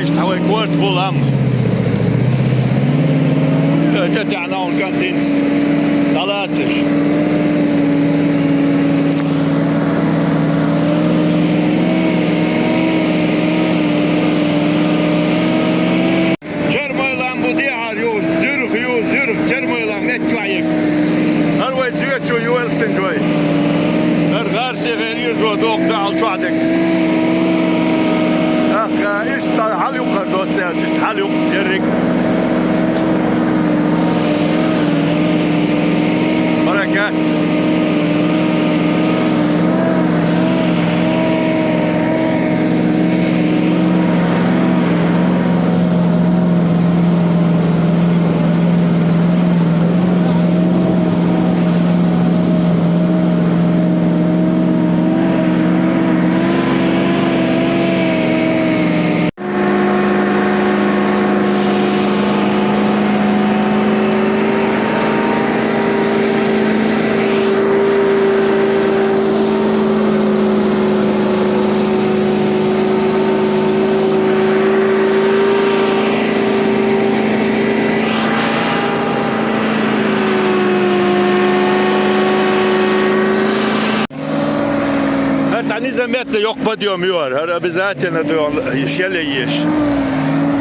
Иштта вай корта бу лам. Э, тӀе таьӀна хьуна континца. ДӀаласташ. Чермой лам бу дехьара, ю, зуьрх, ю, зуьрх, Чермой лам, меттиг чу Ӏайиг. ХӀара вай зоьчу ю, Элстинчу вай. ХӀара гӀар Сихе иржо доху дуьхьал чохь дерг. ТӀаккха иштта хьал юккъара доцца аьлча, иштта хьал юккъа дерриг. Баракат. ХӀара цхьа низам метта йоккха подъём ю хӀара, хӀара обязательно ду хьуна шел еш.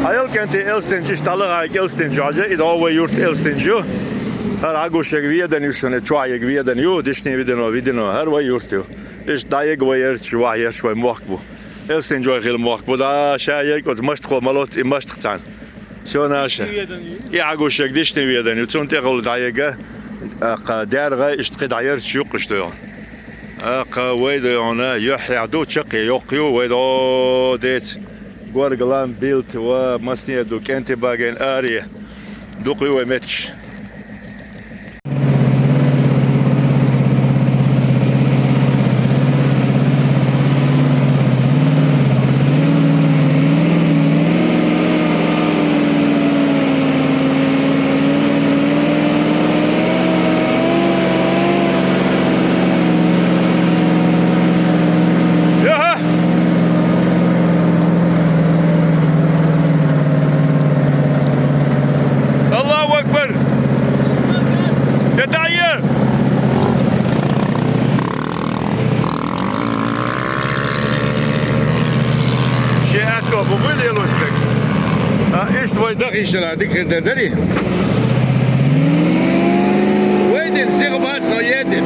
Хьан Элкенте Элстинчу, иштта дӀалагӀа Элстинчу хьажа, и дӀо вай юрт Элстинчу ю. ХӀара хьагуш ерг Ведана ю шуна, чохь ерг Ведана ю, Дишни Ведано, Ведано, хӀара вай юрт ю. Иштта дӀаерг вай ярчу, вай ярчу вай мохк бу. Элстинчу вай хилла мохк бу, да, ша ерг оцу Маштахо ма лоццу, и Маштах цхьаьна. Всё наше. И хьагуш ерг Дишни Ведана ю, цунна тӀехула дӀаерг, тӀаккха даьргӀа иштта кхидӀа ярчу юккъаш ду хьуна. ТӀаккха вай ду хьуна, юьххьехь ду, чаккхе йоккха ю, вай до деца. Горга лам, Билт ва, масне ду, КӀентий баген, Аре. Дукха ю вай меттигаш. Яха! Аллаху акбар! Де дӀае! Шен аьтто бу буй лелош дерг? А, иштта вай даха йиш яра дика хир дерг дарий? Вай дина сиха бац, но едет.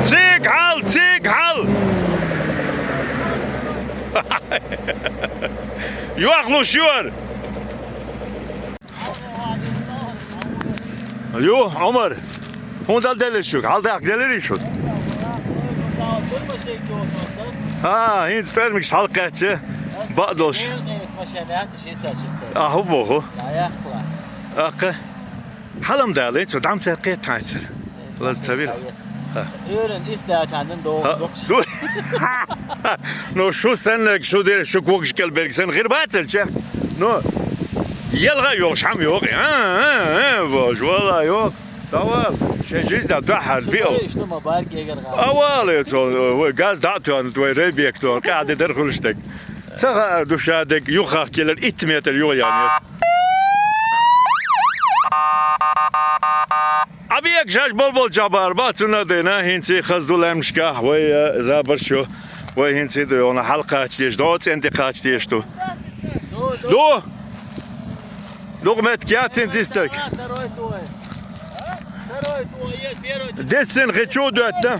Цига хьал, цига хьал! Йохлуш юр! Ю, Ӏумар, хӀунда делира шуьга? Хьалдаккха делирий шуьга? А, хӀинца пӀаьраьмигаш хьалакхаьчча, бакъдолуш. А, хӀун боху? Аккха. Хьала-м дала, цо дӀа-м ца кхетта хьайцара. Ла ца вира. Ха. Уьйран исс даьлчхьана ду. Ха. Ду. Ну, шу саннарг, шу дера, шу когаш кӀел берг санна хир бацара ча. Ну, елха йолуш хьама йогӀи. А, а, а, бож, вала йогӀ. Давал, шен жизнь да дуьхьал биъал. Шу ма барг эгар гӀа. Авал, цо, вай газ дӀа а тоьхна, вай райбек тоьхна, къаьхьа де дар хуьлуш дерг. Ца хаьара ду ша дерг, юххах килар итт метр юха яьннера. Ӏабега шаьш болболчохь бахар бац, цунна а дайна, хӀинца хаза ду лаьмнашкахь, вай, э, забарш ю, вай хӀинца ду, йогӀна хьалакхача дезаш, догӀу цӀен тӀе кхача дезаш ду. Ду! Дукха меттиг яц хӀинца истаг. Десна хи чу доьттина.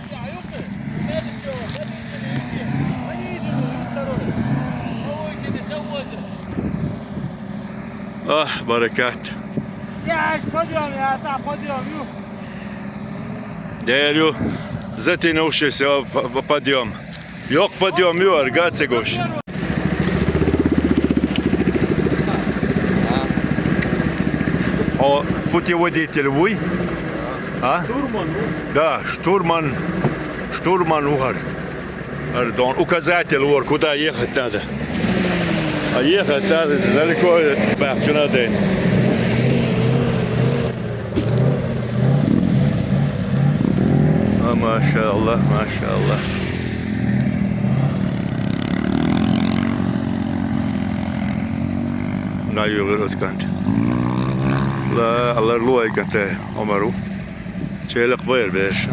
Ах, баракат. Яш, подъём, я, ца, подъём, ю. Дер ю, затянувшийся п-, п-, подъём. Йоккха подъём ю, арга ца гуш. О, путеводитель вуй? А? Штурман, ну? Да, штурман. Штурман ву хӀара. Пардон, указатель вор, куда ехать надо. А ехать надо далеко, бахчу надо. А, машалла, машалла. На югыр оцкант. Ла, алар луайгате, омару. Челах байр беш.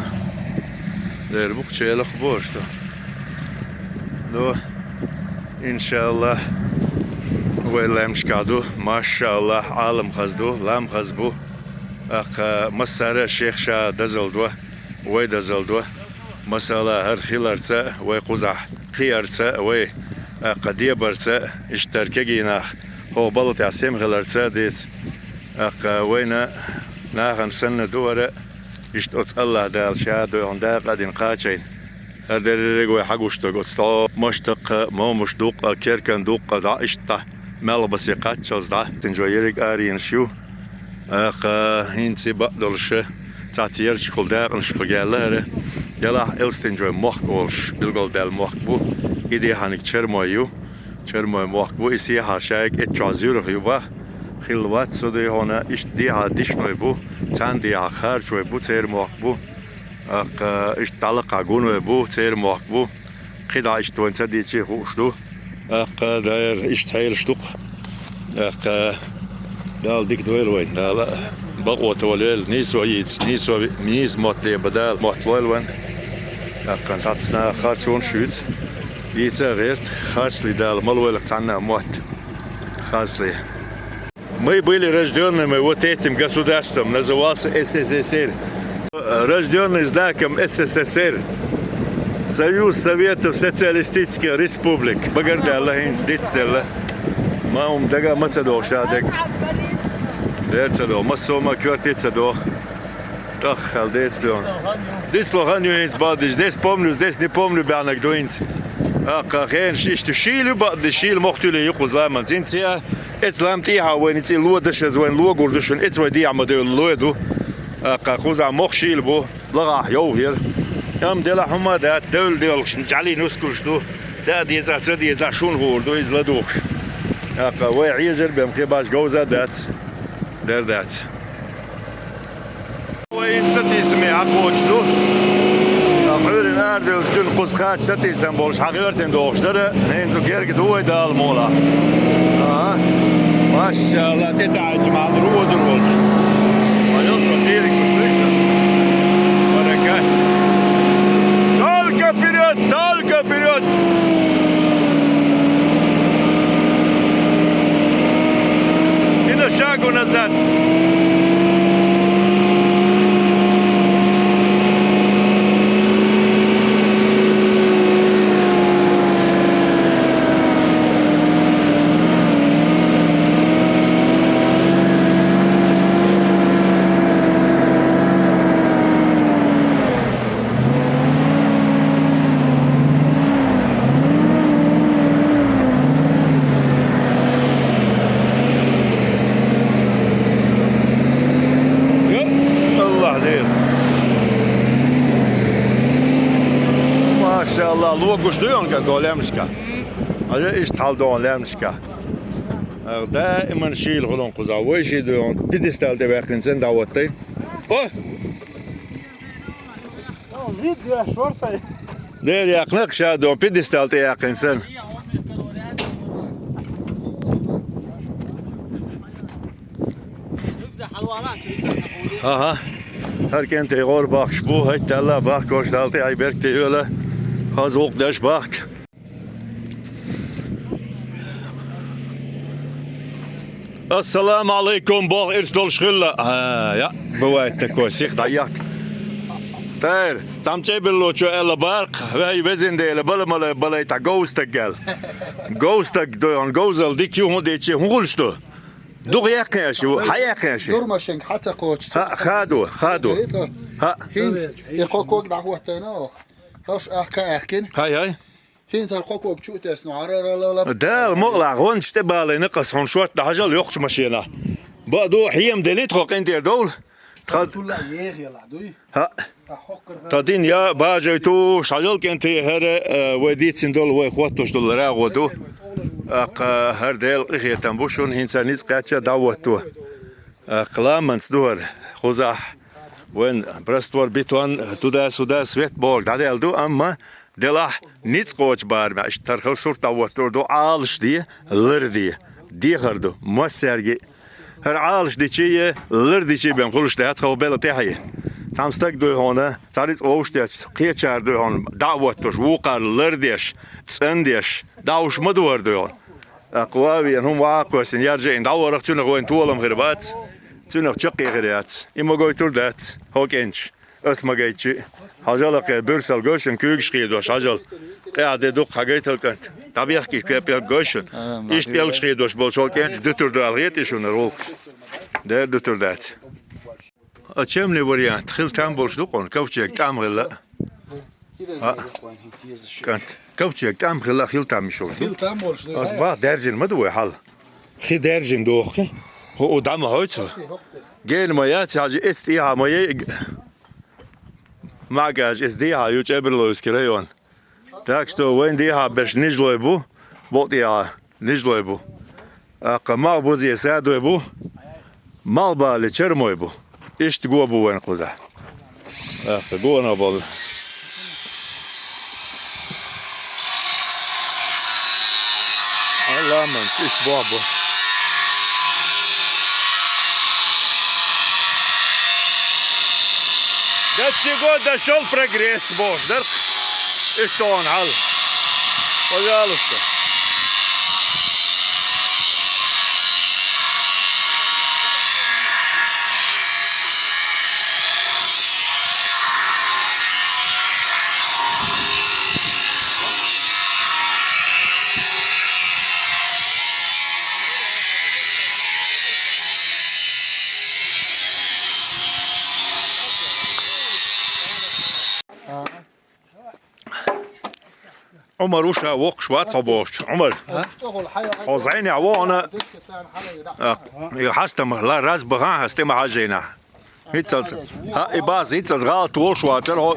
Дер бук челах бо, что. Ну, иншаллах, вай лемшка ду, машаллах, Ӏалам хаз ду, лам хаз бу. Акха массара шех ша дазал ду, вай дазал ду. Масала, хӀар хиларца, вай кхузахь кхиарца, вай, акха дебарца, иштта кегий нах, хӀо балла тӀехь сема хиларца дец. Акха вайна нахана санна ду вара, иштта оцу Аллах Дала ша дойгӀун дакъа а дина кхачийна. ХӀара дерриг вай хьагуш дог оцу тӀо, маштакха, момуш дуккха, керкан дуккха, дӀа иштта, мел басе кхаччалц дӀа. Тинчо ерриг аренаш ю. Акха, хӀинца и бакъдолуша, цхьацца ярчухула дакъанашкахула гелла хӀара. Делахь Элстинчой мохк олуш, билгалдаьлла мохк бу. И дехьаниг Чермой ю. Чермой мохк бу, и сехьа шайга эцчохь зуьрах ю бах. Хилла вац со дуй хьуна, иштта дехьа дишной бу, цхьана дехьа харчой бу, церан мохк бу. Аккха, иштта дӀалакхахь гуной бу, церан мохк бу. КхидӀа иштта вайн ца дийций хууш ду. Аккха, дера, иштта хьелаш ду-кх. Аккха, Дала дика дойла вайн, Дала бакъо толийла, нийсо йийца, нийсо, нийса мотт леба Дала, мотт лойла вайн. Аккха, цхьацца наха харцонаш а юьйцу. Йийца а гӀерта, харцлий Дала ма лойла цхьанна а мотт. Харцлий. Мы были рождёнными вот этим государством, назывался С С С Р. Рождённый знаком С С С Р. Союз Советов Социалистических Республик. Багардаьлла, хӀинца дицделла. Ма хӀума дага ма ца догӀу ша дег. Дер ца догӀу, массо а ма коьрте ца догӀу. ТӀаккха хьал деца доьгӀна. Дицло хан ю хӀинца бакъдеш, дес помню, дес не помню баьхнарг ду хӀинца. Аккха хенаш иштта шийла ю бакъдеш, шийла мохк туьле ю кхуза ламанца. ХӀинца а, эца лам тӀехьа вайна цӀе ло дашаза вайна логур ду шуна, эца вай дехьа ма девлла лой ду. Аккха кхузахь мохк шийла бу, лагӀахь йовхера. Амма делахь хӀума а дац, девлла доьлхуш, жӀаьлин нускалш ду. Да а дезахь, ца дезахь, шуна хуур ду иза ладугӀуш. Аккха вай Ӏежар бен кхин баш говза а дац, дер дац. Вай хӀинца сатийсаме хьакхочуш ду. Ткъа Ӏуьйранна арадевлчу дуьйна кхуза кхача сатийсам болуш хьагӀоьртина дохуш дара. ХӀинца герга ду вай Дала мукъалахь. Ага. Машалла, тӀетаьӀча маьӀна ру вадур волуш. Ма йо, со дийриг гуш дуьйша. Баракат. Только вперёд, только вперёд! Ни на шагу назад! Аллах дер. Машалла, логуш ду йонга до лемшка. Ая иштта хьал дон лемшка. Даиман шийла хуьлун кхуза. Вай ший ду йон. Пидестал де ваьккхинчан дӀаваттай. О! Дер яьккхина ша дон пидестал тӀе яьккхина санна. Ага. ХӀара кӀентий гӀор бахкаш бу, хӀайтта аьлла бахкош Далла тӀе хьай беркате йоьла. Хаза гӀуллакх деш бахка. Ассаламу алайкум, боху ирс долуш хилла. А, я, бывает такое, сих дӀаяккха. Тера, цхьамче билло чо аьлла баккха, вай везан Дела, бала мала балай тӀа говстаг аьлла. Говстаг дойгӀун, говзал дика ю, хӀун дечи, хӀун хуьлуш ду? Дукха яьккхина аша, хьа яьккхина аша? Дур машинка хьа ца кхочу. Ха, хадо, хадо. Ха. ХӀинца, и кхо ког дӀахӀоттайна оха. Хьош ахка аьхкина. Хай, хай. ХӀинца хьо кхо ког чу тесна, гӀараралала. Дала мукъалахь, гӀонча тӀе балайна къас хьуна шорта дӀахьажал йоккхачу машенахь. Баъ ду, хьема делийта хьо къинтӀера довла. Тха Цулла ехела дуй. ХӀаъ. Та хӀоккхар ха- Та дин я бажай ту, шажал кӀентий хӀара, э, вай дийцина долу, вай хоттуш долу рагӀо ду. Аккха хӀара Делан къинхетам бу шуна, хӀинца ницкъ кхаьчча дӀахӀотто. Аккха ламанца ду хӀара, кхузахь вайн раствор, бетон, туда-сюда, свет бохург дӀадаьлла ду, амма делахь ницкъ кхочу барамехь, иштта тархал сурт дӀахӀоттор ду, Ӏалаш де, лар де, дехар ду, массаьрга а. ХӀара Ӏалаш дичи е лар дичи бен хуьлуш дац хӀокху белхан тӀаьхье. Цхьана стаг дуй хьуна, цхьа рицкъ вовшах тесча, кхечара дуй хьуна, дӀа а хӀоттуш, вукхара лар деш, цӀандеш, дӀахьуш ма ду хӀара дуй хьуна. ТӀаккха ван а веана, хӀума ван а кхоьссина, яржийна дӀаварах, цуьнах вайн толам хир бац, цуьнах чаккхе хир яц. И ма гойтур дац, хӀокху кӀенташа. Ас ма гайтчи. Хьажал кхе буьрсал гойшина куьйгаш кхийдош, хьажал. Къаьхьа де дукха хьагайтал кӀант. ДӀабехкий кхе пӀелг гойшина. Иштта пӀелгаш кхийдош болчу хӀокху кӀенташа дуьтур ду аьлла хетий шуна, гӀуллакхаш? Дера дуьтур дац. А чемный вариант. Хила там болуш ду кхуьнан, ковчег тӀам хилла. А. КӀант. Ковчег тӀам хилла, хила там йиш йолуш ду. Хила там болуш ду. Ас бах даьржина ма ду вай хьал. Хи даьржина доху. ХӀу, у дӀа ма хьойцу. Гена ма яц, хьажа эцу тӀехьа ма яй. Маьгаш, иза дехьа ю Чеберловский район. Так что вайн дехьа берш нижлой бу, бокъ тӀехьа нижлой бу. Аккха малхбузе садой бу, малхбале чармой бу. Иштта го бу вайн кхузахь. Аккха гонах болу. Алламан, иштта бохь бу. До чего дошёл прогресс, бохуш дара. Иштта хьуна хьал. Пожалуйста. Ӏумар ву ша воккхуш вац хьо бохучу. Ӏумар. А? Хьо зӀенехь ву хьуна. А, и хьастам ла раз бахан хьастам хьажийна. ХӀинцалц. ХӀаъ, и баз, хӀинцалц гӀалат волуш вацара хьо.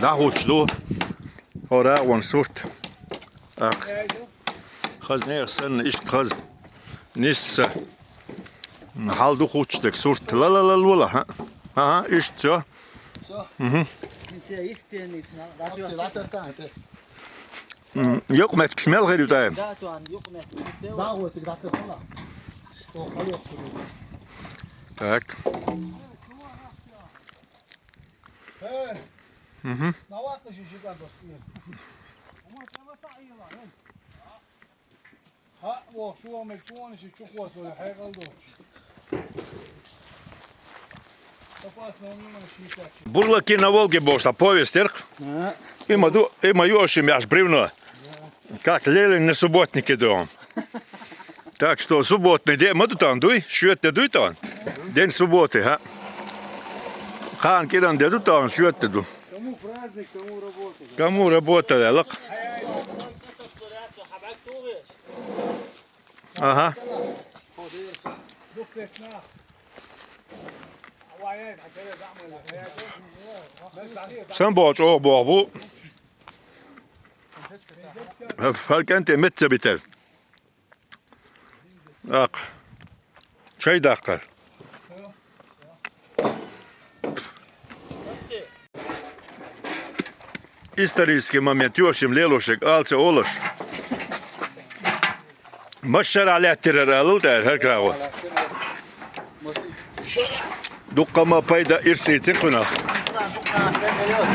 ДӀахӀуттуш ду хьо рагӀон сурт. Аккха. Хаза нехан санна, иштта хаза. Нисса. Хьал ду хӀуттуш дерг сурт. Ла-ла-ла-ла-ла, хӀа? ХӀа-хӀа, иштта, всё. Всё. Мгм. М, юкъаметтигаш мел хир ю тӀе? Так. Мгм. Бурлаки на Волге бохуш, а повесть терк? А. Има ду, има юошим яш бревно. Как Ленин на субботнике ду. Так что субботный де ма ду тан дуй, шуьтта де дуй тан. День субботы, ха. Кхана киран де ду тан, шуьтта де ду. Кому праздник, кому работа. Кому работа, да, лак. Ага. Сан боху чӀогӀа боху бу. Фалканте мет ца битар. Акх. Чай даккхар. Исторический момент, йошим лелошек, алца олаш. Машшара лаьттирар алул тӀаьр, хӀар крагӀо. Дуккха ма пайда ирсийцин кхуьнах.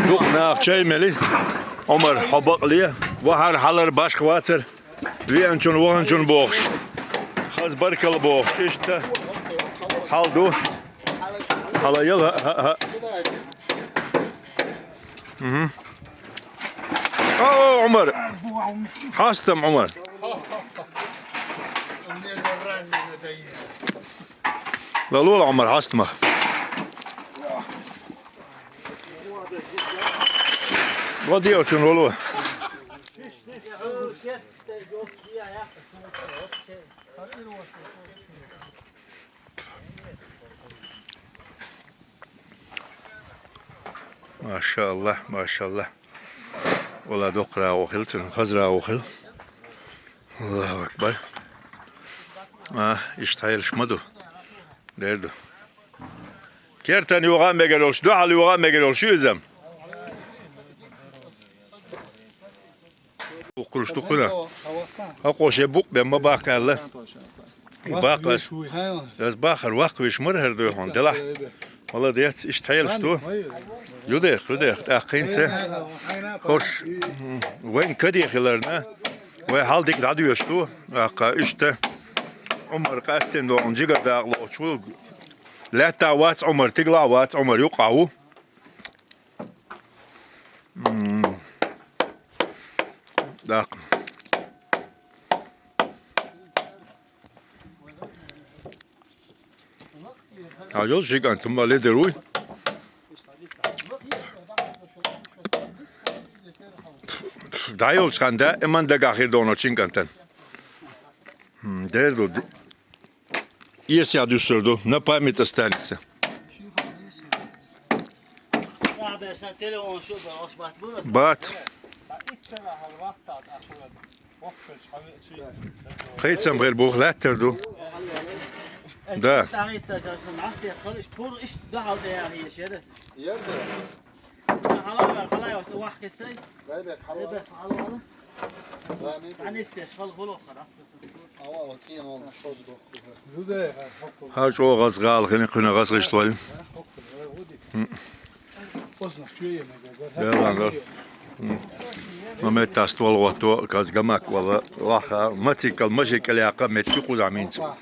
Дукха нах чай мели. Омар, хьо бакъле. Вахар хьалар башха вацар. Веанчун, ваханчун бохуш. Хаза баркалла бохуш. Иштта. Хьал ду. Хьала ял, хӀа, хӀа, хӀа. Мгм. О, о, Ӏумар. Хьастам, Ӏумар. Лалула, Ӏумар, хьастамах. Ладиевчун лалу. Машалла, машалла. Вала дукха рагӀу хила, цун хаза рагӀу хила. Аллаху акбар. А, иштта хьелаш ма ду. Дер ду. Кертан югӀа мегар йолуш, дуьхьал югӀа мегар йолуш ю иза. Буккхуш ду кхуьнан. Хьакъо шен букъ бен ма баккха аьлла. И баккха ас. Ас бахар ваккха виш мара хӀара дуй хьуна, делахь. Молодец, иштта хьелаш ду. Юдех, юдех, тӀаккха хӀинца. Хьош, м, вайн каде хиларна, вай хьал дика дӀадоьшуш ду. ТӀаккха иштта Ӏумар къаьстина догӀун жигар дакъа лоцуш ву. Лаьттахь вац Ӏумар, тигалахь вац Ӏумар, юккъахь ву. М. ТӀаккха. Хьажал, ши кӀант хӀума ледир вуй. ДӀайолчу хан даиман дагахь хир доно шин кӀантан. М, дер ду. Эсех дуьсур ду, на память останется. Бат. Кхайцам гӀайр бух лаьттар ду. Да. Хьан чӀогӀа гӀазгӀала хилла, кхуьнан гӀазгӀишлой. Ма меттахь ствол гӀотто, каз гамак вала, ваха, мациккал машин кӀел яккха, метти кхузахь минца.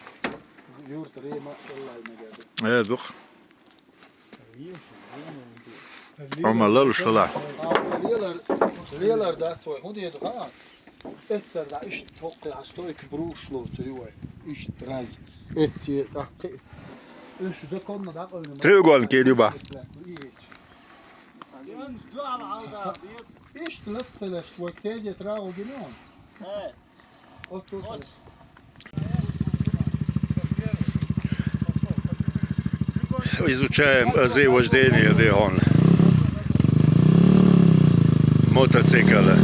Э, дукха. Амма лалуш хила. Лелар, лелар дац вай, хӀун деду, ха? Эццара дӀа иштта хӀокху хьан стойка бруш лоцур ю вай. Иштта раз. Эцце тӀаккхи. Уьш законно дӀакъевлина. Треугольник ю ба. Иштта лас ца леш, вай тезет рагӀу гина он. Изучаем азы вождения, де он. Мотоцикла.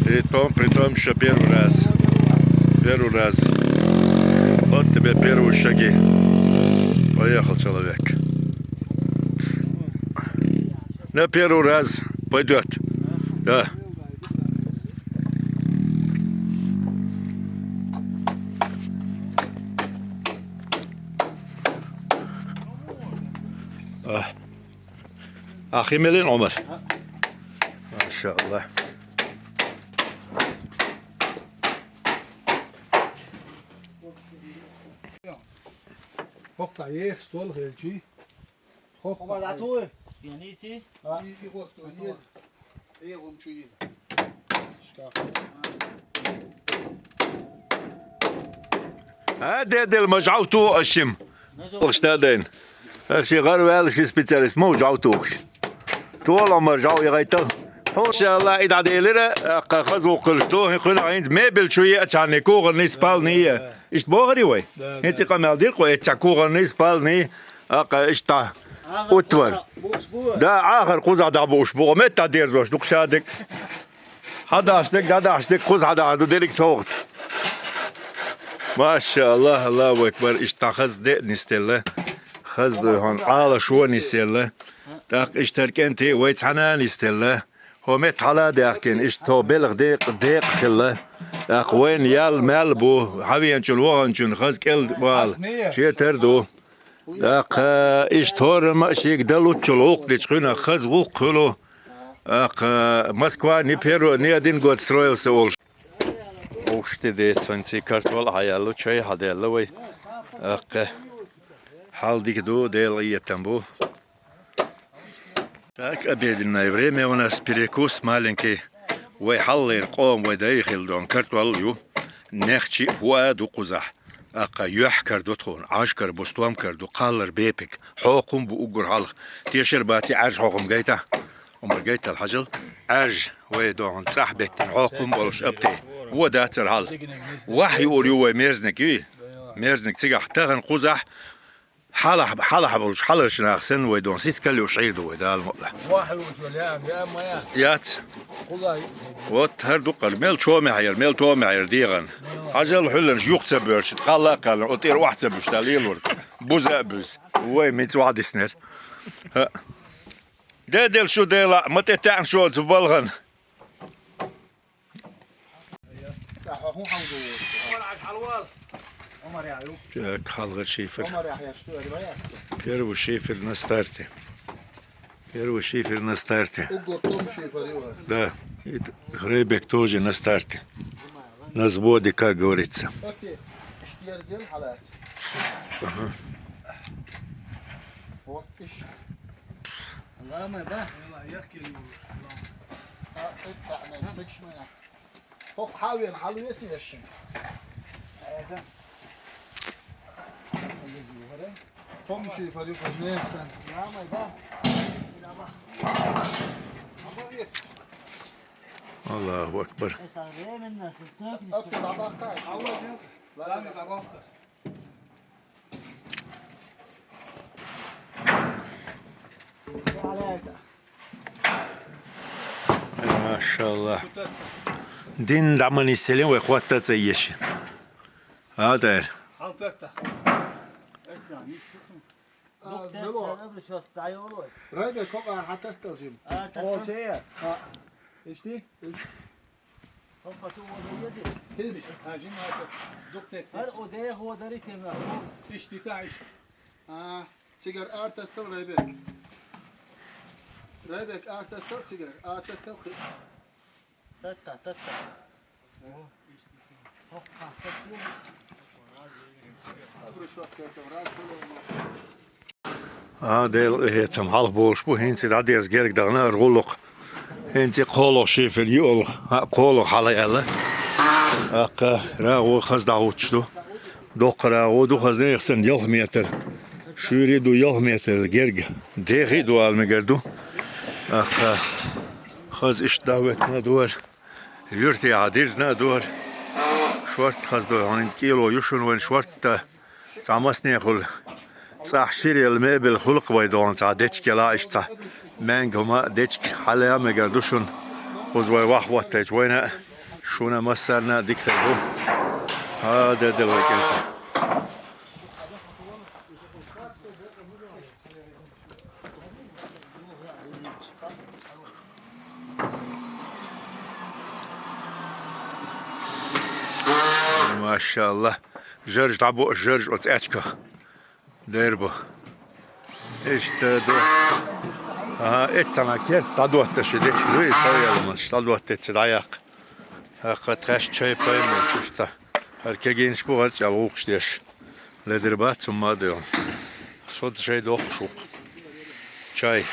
При том, при том, что первый раз. Первый раз. Вот тебе первые шаги. Поехал человек. На первый раз пойдёт. Да. А. Ахи мелин, Ӏумар. Машалла. ХӀокху еха стол хилчий. ХӀокху. Ӏумар, дӀатуй. Яниси. А? И, и хӀокху. Э, хӀума чу йина. Шкаф. А, де дела, ма жӀов туху аш шим. Охш да дайн. Аш ши гӀар ваьлла ши специалист, ма ву жӀов тухуш. Тола мар жӀов и гӀайтал. Хьо, иншалла, и дӀаделира, аккха хаза вукхуьлуш ду, хӀин кхуьнах хӀинца мебель чу е а чарни, кухарный, спальный е. Иштта бохури вай? Да, да. ХӀинца къамел дира кху, эццахь кухарный, спальный, аккха иштта. Утвар. Да, Ӏахар кхузахь дӀабууш бу, метта дерзош ду кху шадерг. Хьадаш дерг, дӀадаш дерг, кхуза хьадаш ду, дерриг совгӀат. Машалла, Аллаху акбар, иштта хаза де нисделла. Хаза дуй хьуна, Ӏала шо нисделла. ТӀаккха иштта кӀентий вай цхьана нисделла. ХӀо метта хьала а даьхкина, иштта хӀо белха декъа, декъа хилла. ТӀаккха вайна ял мел бу, хьавеанчун, ваханчун хаза кӀел вала, четар ду. ТӀаккха иштта хӀорамма а шега дан луччул гӀуллакх дечу кхуьнах хаза гӀуллакх хуьлу. ТӀаккха Москва не первый, не один год строился олуш. Уш тӀе децанций картол а хьаяллу, чай хьаделла вай. ТӀаккха хьал дика ду, Делан къинхетам бу. Так, обеденное время у нас, перекус маленький. Вай хьаллера къоман, вай дайх хилла дон картол ю. Нехчи а, хӀоа а ду кхузахь. ТӀаккха юьхь кара ду тхуна, Ӏаж кара бу, стом кара ду, кхаллар бепиг. Хьокхам бу уггар хьалха. Тешар баций Ӏаьржа хьокхам гайтахь? Умар гайтал хьажал. Ӏаьржа вай дон цӀахь беттина хьокхам болуш апте. Вон дацар хьал. Вахь юур ю вай мерзник, юй? Мерзник цигахь тахана кхузахь. Хьалахь, хьалахь болчу хьаларчу наха санна вай дон сискал юуш Ӏийр ду вай, Дала мукъалахь. Вахь юучу лаам яа ма яа? Яц. Кхуза ю. Вот хӀара дукхара, мел чомехь яра, мел томехь яра дегӀан. Хьажал хьуьлланаш юха ца боьршит, кхалла а кхаллана, о тӀера охьа ца буьш, Дала лелор. Буза а буьза. Вай мица вахь диснера. ХӀаъ. Де дела шу Дела, ма тӀе таьӀна шоца балгӀан. Так, хьалхара шифер. Первый шифер на старте. Первый шифер на старте. Да, и Грейбек тоже на старте. На взводе, как говорится. Ага. ХӀокху хьавен хьалавеций аш шуна? Айда. Помощи фарюк несан. Аллаху акбар. Апта дабахта. Алла жент. Дами дабахта. Машалла. Дин дӀа ма нисъеллин вай хӀотта а ца еш. А, дай. Хьалтатта. А, вело. Райда кокъар хьататтал жим. А, татта. О, чея. А, ишти? ХӀокху чу вон ду еза? Хилча. А, жима аса. Дукха тетта. ХӀара о дехо дари кемна. Иштта, иштта. А, цигара артаттал Райбек. Райбек, артаттал цигара. Артаттал кхи. Татта, татта. ХӀокху татта. Абру швахтер там раз было. А, Делан къинхетам хьалха болуш бу, хӀинца дӀадерза герга дахана ара гӀуллакх. ХӀинца кхоалгӀа шифер ю олу, а, кхоалгӀа хьала аьлла. ТӀаккха рагӀо хаза дӀахӀуттуш ду. Доккха рагӀо ду хаза, нехан санна ялх метр. Шуьйра ду ялх метр герга. Дехий ду ала мегар ду. ТӀаккха хаза иштта дӀахӀоьттина а ду ара. Юьртехьа дирзина а ду ара. Шорта хаза ду, хьуна хӀинца кӀело ю шуна вайн шорта. Цхьа массанехула цӀахь ширъелла мебель хуьлу-кх вай догӀун цхьа дечиг яла, иштта цхьа маьнга хӀума дечиг хьала а мегар ду шуна. Кхуза вай ваххӀоттайча вайна а, шуна массарна а дика хир бу. ХӀа, де дела вай кӀентий. Машалла. Жарж дӀабо, жарж оцу аьчках. Дер бу. Иштта ду. Ага, эццана керт дӀадотташ и дечиг дуй, савъяламаш дӀадоттаьцци дӀаяккха. ХӀаккха тхаьш чай-пай ма чуьш ца. ХӀара кегийнаш бу, хӀара чӀал гӀуллакхаш деш. Ледара бац хӀумма а доьгӀна. Со шай доккхуш ву-кх. Чай.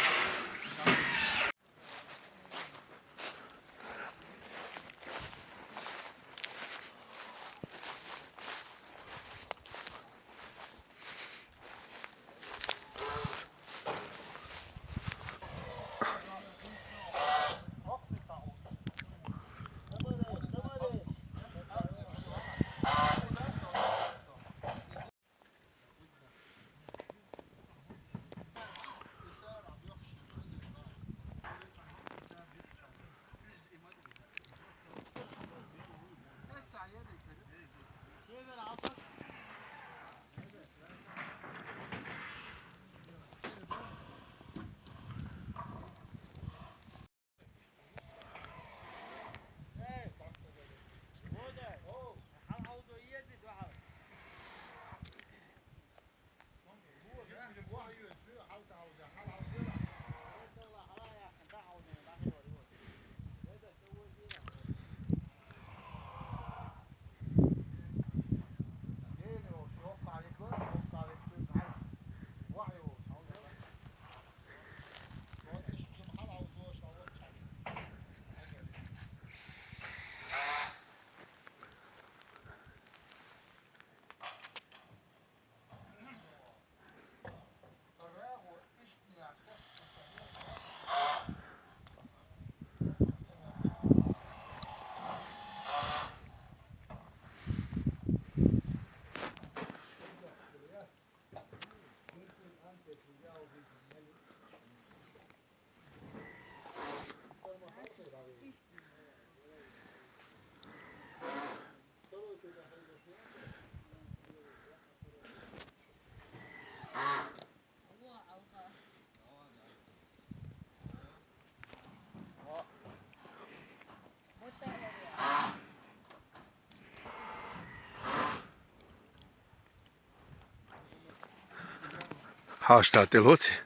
Хьаштат тӀе лоций?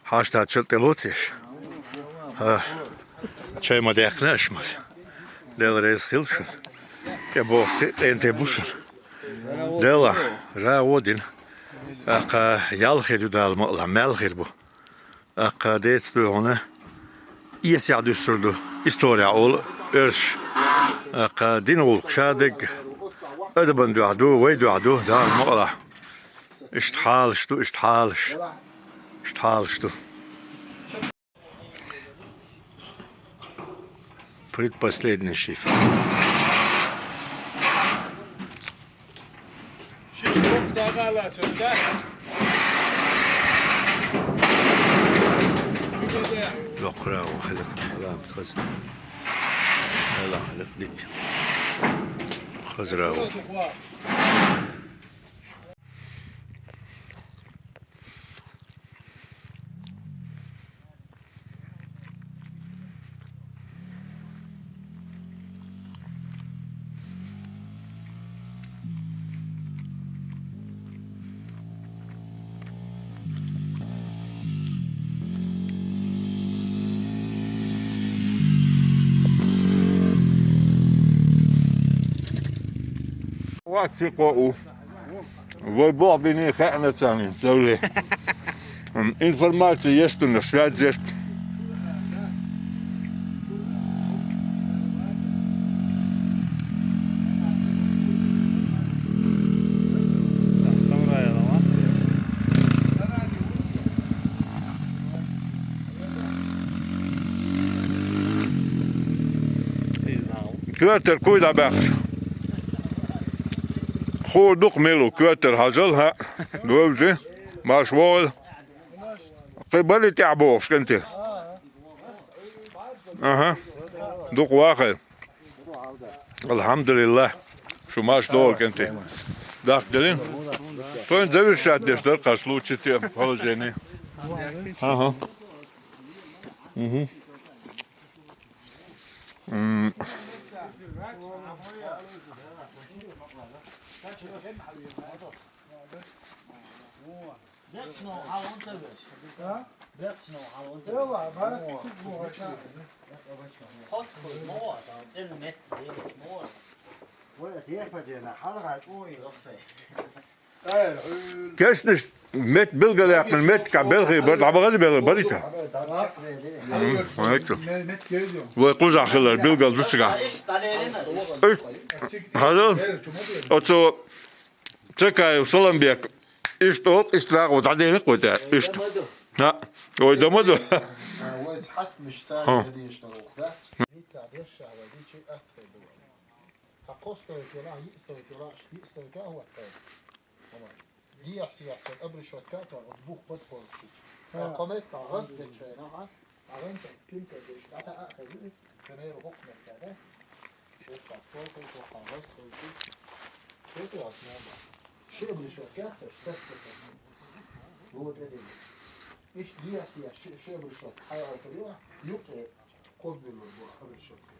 Хьаштат чура тӀе лоций аша? А, чай ма даьккхина аша маса. Дела реза хилва шуна. ТӀе боху, тӀе, тӀе, тӀе бу шуна. Дела, жа гӀо дина. ТӀаккха ял хир ю Дала мукъалахь, мел хир бу. ТӀаккха деца дуй хьуна, эсехь дуьссур ду, история олу оьрсаша. ТӀаккха дина гӀуллакх ша дерг адаман дуьхьа ду, вай дуьхьа ду, Дала мукъалахь. Иштта хьалаш ду, иштта хьалаш. Иштта хьалаш ду. Предпоследний шифер. Доккхара ву хьалакх, аламат хаза. Аламат хьалакх дика. Хазара ву. Вац цуьнан къо у. Вай болх бина хаьа царна, цевле. Информация есть у нас, связь есть. Коьртара куй дӀабаьхча. Хуур ду-кх мила ву, коьртара хьажал, хӀаъ, вевза, марш вогӀийла. Кхин барий тӀаьхьа бохуш, кӀентий? Аха. Дукха вахийла. Алхьамдулиллахь. Шу марш догӀийла, кӀентий. Дахка делира? Тхуна завершать деш дара-кх ас, лучше те положение. Аха. Угу. М. Кешнаш метта билгалъяьккхина, меттигахь белхий бара, дӀабахана белхий барий те? М, хьаьта. Вай кхузахь хилар билгал ду цигахь. Иштта, хьажал, оцо Цекаев Саламбек. Иштта олу, иштта рагӀу дӀаденна-кх вай тӀе, иштта. ХӀаъ, вай дан ма ду. Вайца хьаснаш цара деш дара ву, дац? Цхьа кхо стойка йолахь, йиъ стойка йолахь, йиъ стойка а хӀоттайна. Дехьа-сехьа цхьа обрешётка а тохна, оцу бух бада кхойкхуш. Ткъа кхо метр гӀант дечу хенахь, а гӀантана спинка деш, дӀатаӀа а хезира, примеру, хӀокху метта, да? Вукху стойка, вукху стойка. Ши обрешётка яц аша, цаьрца ца. Вон тӀе дина. Иштта дехьа-сехьа ши, ши обрешётка хьайгӀайта юкъе, юкъе кхо биллур бу обрешётка.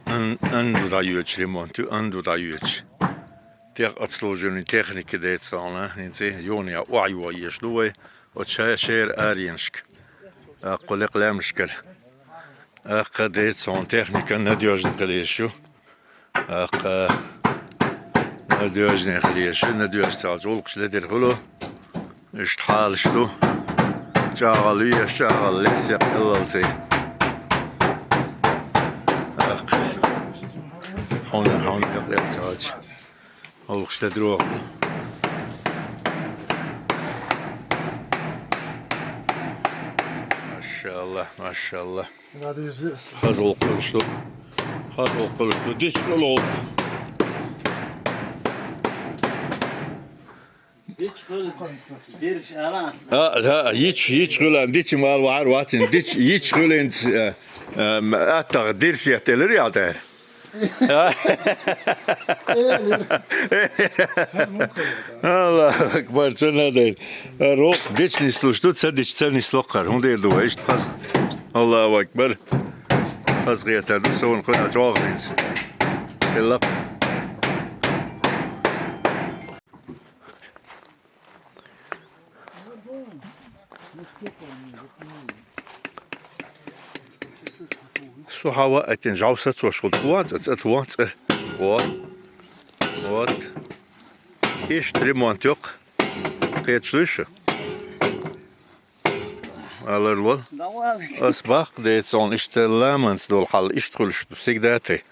Ан-, анду дӀайоьдуш ремонт ю, анду дӀайоьдуш. Техобслуживание техники деца хьуна, хӀинца юханехьа охьайоха езаш ду вай, оцу ша-, шера аренашка. Аккха лекха лаьмнашкара. Аккха деца хьуна техника надёжный хила езаш ю. ТӀаккха надёжный хила езаш, надёжный ца хилча, гӀуллакхаш ледара хуьлу. Иштта хьалаш ду. ЧӀагӀалла ю еш, чӀагӀалла лесса кхеллалц. ТӀаккха хьуна, хьуна юкъа ца хилча, гӀуллакхаш ледара хуьлу. Машалла, машалла. Радизи аслан. Хаза гӀуллакх хуьлуш ду. Хаза гӀуллакх хуьлуш ду. Дичкъа гӀуллакх. Дирш ала аслу. А, да, йич, йич гӀулан, дичи мал вахьар вацин, дич, йич гӀулин, э, э, аттагъ дирш еттелир ял тӀер. Аллаху акбар, чу надай. Рох дич нислуш ду, ца дич ца нислохъар. Хьун дер ду, иштта хаз. Аллаху акбар. Хаз гӀетар ду, сон кхуьна чӀоагӀ динц. Илла. Су хьава атин жав сацош хул. Ту ван цӀа, цӀа ту ван цӀа. Вот. Вот. Ишт ремонт йокъ. Кхечлуй шу? Алар лол. Ас бакъ децун иштта ламанц дол хьал ишт хулш всегда ты.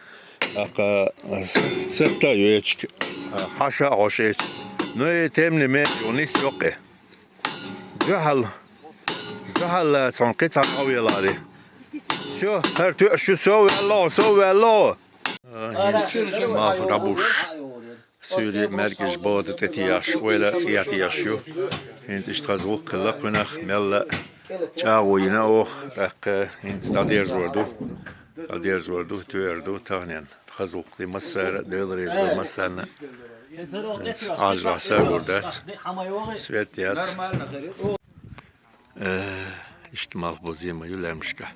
Ака цепта юечк. Хаша гошеч. Ну и тем не менее, унис йокъе. Жахал. Жахал цон кица авелари. Всё, хар ту шу со велло, со велло. Мах рабуш. Суьйре мергаш бода тӀетияш, ойла цӀиятияш ю. ХӀинца иштта хаза вукхилла кхуьнах, мелла чӀагӀо йина оха, тӀаккха хӀинца дӀадержор ду. ДӀадержор ду, туьар ду, таханен хаза вукхи массара, Дела реза вай массарна. ХӀинца Ӏажлахь сагур дац, свет яц. Э, иштта малх бу зима ю лаьмнашка.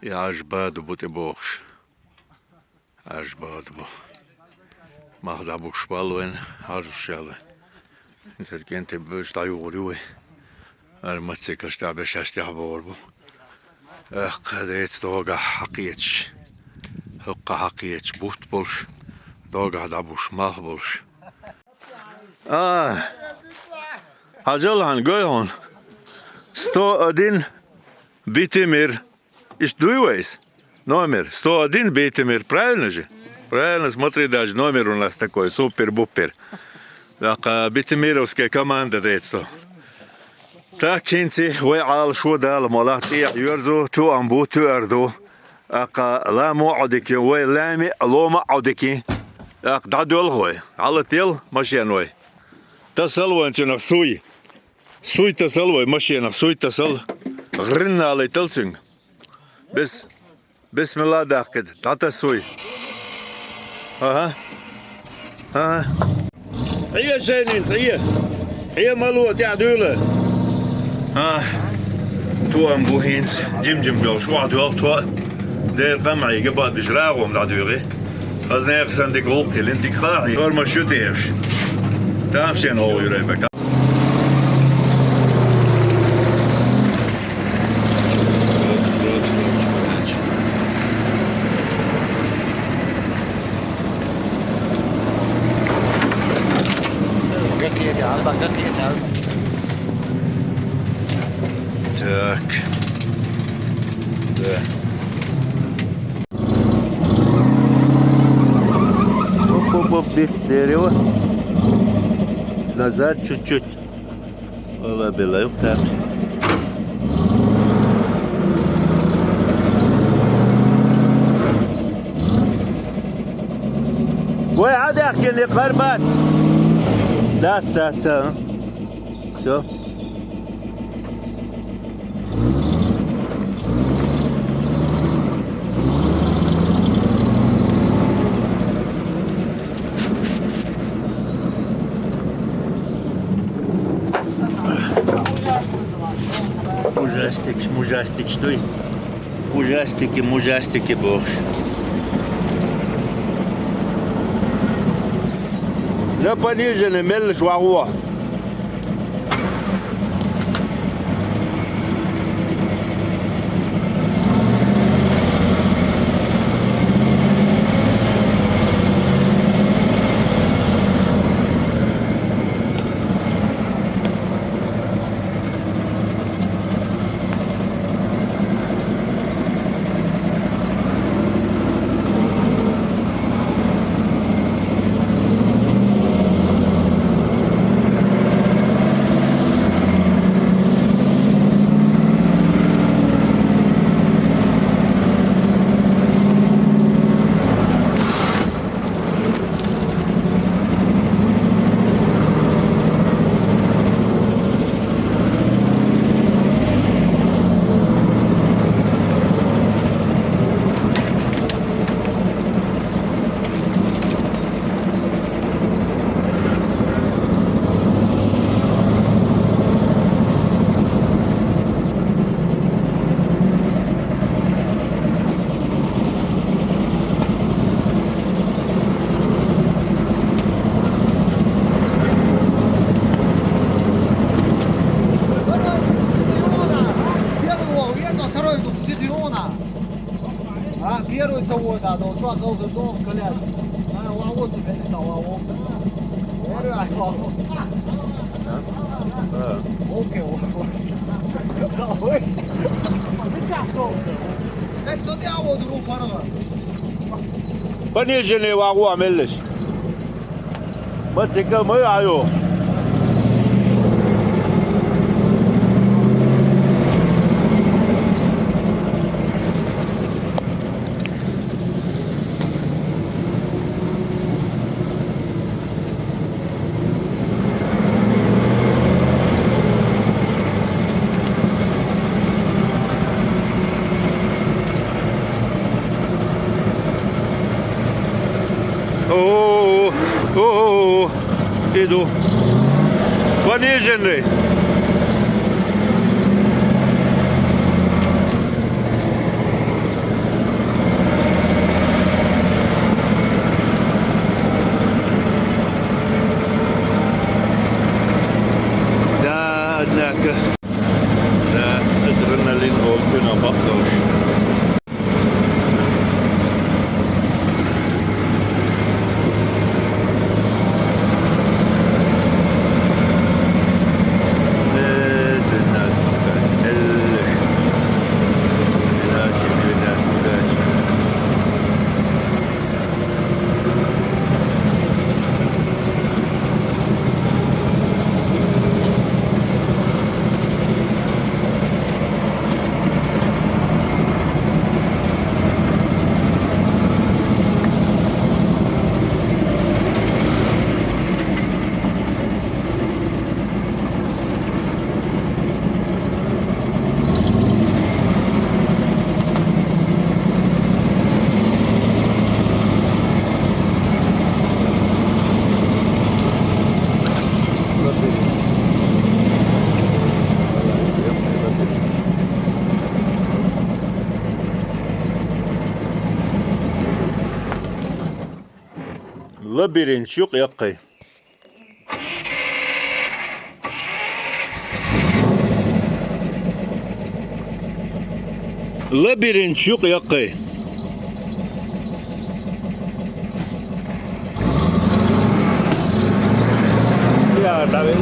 И Ӏаж ба ду бу тӀе бохуш. Ӏаж бада бу. Мах дӀабуш бал вайн, хьажуш ял вайн. ХӀинца кӀентий бевзаш дӀаюгӀур ю вай. Ара мотоциклаш тӀехь бешаш тӀехь богӀур бу. Эккха деца догахь хьакхеташ. ХӀоккха хьакхеташ бутт болуш. Догахь дӀабуш малх болуш. А. Хьажал хьан гой хьуна. Сто один Битимир. Иштта дуй вайс? Номер сто один Битимир, правильно же? Правильно, смотри, даже номер у нас такой, супер-бупер. Так, а, Битимировская команда децо. Так, хӀинца вай Ӏала шо дала молах цӀе а йоьрзу, туам бу, туьар ду. Аккха ламо Ӏодики, вай лами лома Ӏодики. Аккха дӀадоьлху вай, Ӏала тел машен вай. Тасал вайн цунах суй. Суй тасал вай машенах, суй тасал. ГӀринналай тал цуьнга. Бис-, бисмилла даккхида, дӀатасуй. Ага. Ага. Ӏе шайнин, Ӏе. Ӏе мало, тӀаьхьа дуьйла. А. Туам бу хӀинца, жим-жим йолуш, вахьа доьлху то. Дера къамаьлга баддаш рагӀом дӀадуьйгӀи. Хаза нехан сан дика гӀуллакх хилин, дика хаа хьин. Тормоз шу тешаш. Тамашийна гӀовгӀа юрай бака. Так. Да. Оп-оп-оп, бих дерево. Назад чуть-чуть. Ола белаюх так. Вай, Ӏадехкина кхар бац. Дац, дац, а. Всё. Ужастикаш, мужастикаш дуй. Ужастики, мужастики бохуш. На пониженный меллаш вагӀо. Пониженный вагу амеллеш. Ма цикл ма ю айо. О, о, о, иду. Пониженный. Да, однако. Да, адреналин ол күн апак кылыш. Медленно отпускать. Медленно. Передачи, передачи, удачи. Лабиринт юк яккай. Лабиринт юк яккай. Я, давай.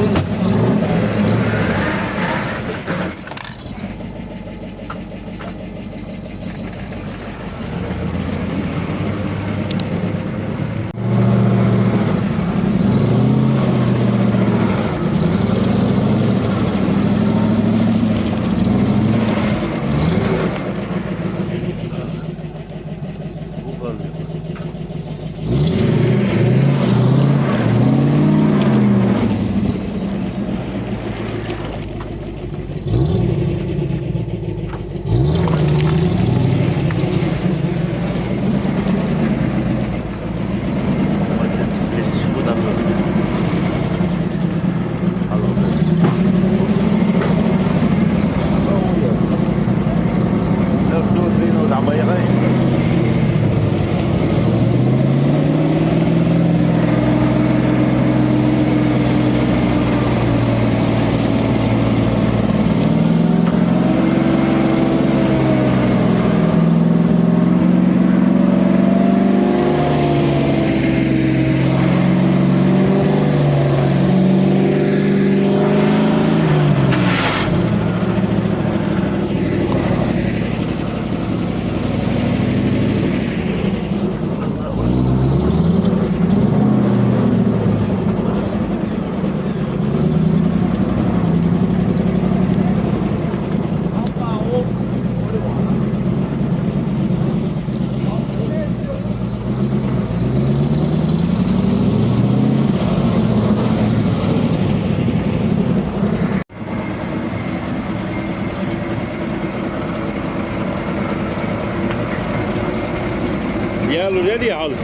يلا ريدي يا علي.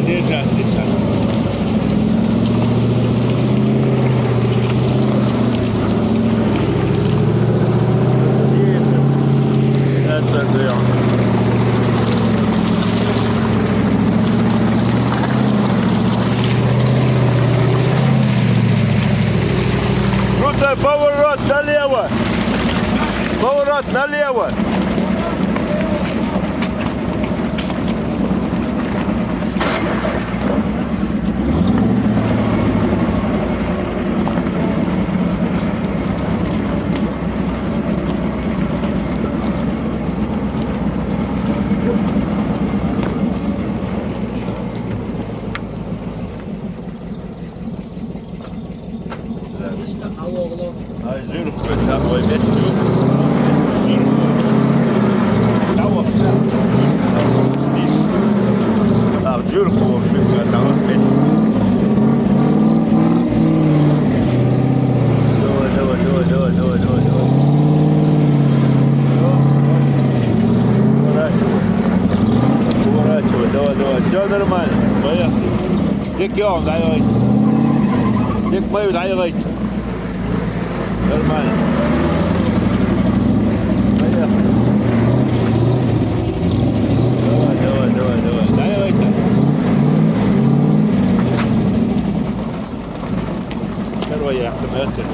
Держать сейчас. Это прям. Крутой поворот налево. Поворот налево. Ай, зуьрхве, там вай бетта ю. Там вот. Ах, зуьрхве, шуьга, там вот бетта. Давай, давай, давай, давай, давай, давай, давай. Поворачивай. Поворачивай, давай, давай. Все нормально. Поехали. Дика йоагӀа дӀайигайта. Дика ма ю дӀайигайта. Нормально. Поехали. Давай, давай, давай, давай. ДӀайигайта. Первая яхта, Мерседес.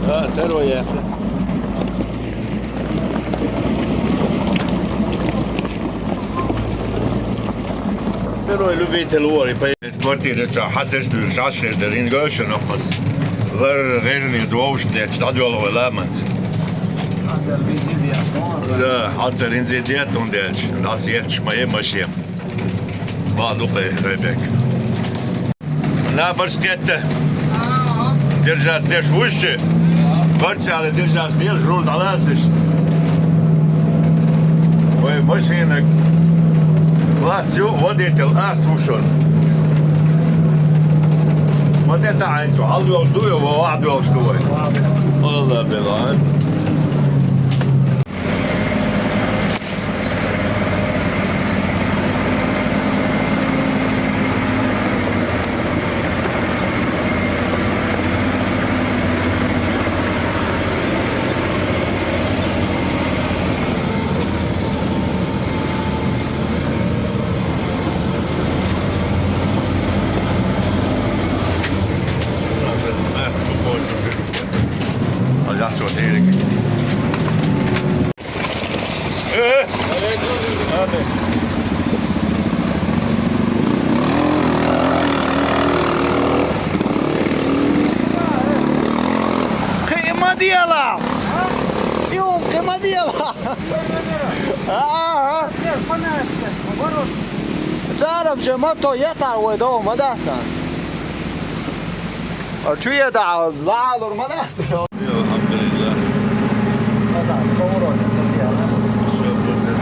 Да, первая яхта. Первый любитель лора, и поедет квартира, что, хьацарш дуьйш, шаш шер дара, ин гойша нохас. Вар гӀерниз вовш деча, дӀадола вай ламанца. Да, хьацар инзи дет, он деча, дас етш, моей машин. Ма дукхе, Ребек. Набарш кхетта. Держать деш вуьшча. Барчала держать деш, руль дӀалаздеш. Вай машина класс ю, водитель ас ву шун. Вот это айцу, хьалдоьлуш ду, ва вахдоьлуш ду вай. Алла белан. Ай, я что, Эрик? Э? Кхы ма дела! Юм, кхы ма дела! А-а-а! Царам же мото етар вай дов ма даца. А чу я да, ла лур ма даца. Алхьамдулиллах. Назад, поворот, сатьяна. Всё, после.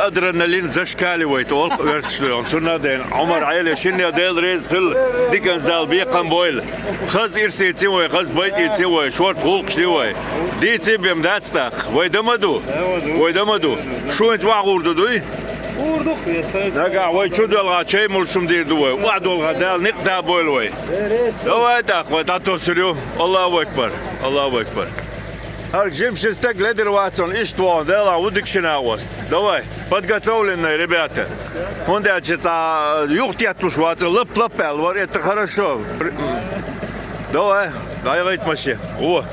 Адреналин зашкаливает, олх версаш ду. Цунна ден Ӏумар Ӏели шинне Дела реза хила, дикан зал бекхам бойла. Хаз ирсийци вай, хаз байтийци вай, шорт гӀуллакхаш ди вай. Дийци бем дац тӀаккха. Вай дама ду. Вай дама ду. Шуйнца вахь гӀур ду дуй? Нагахь вай чу доьлгӀа чай мулшум дийр ду вай. Вахь долгӀа Дала никъ да бойла вай. Давай тӀаккха, вай дӀатосур ю. Аллаху акбар. Аллаху акбар. ХӀара жимча стаг ледир вацун, иштта вон, Дала ву дика шина гӀост. Давай, подготовленные ребята. ХӀунда аьлча цхьа юхатетталуш вацар, лап-лап аьлла вар, это хорошо. При-, давай, дӀайгӀайта машен. Во.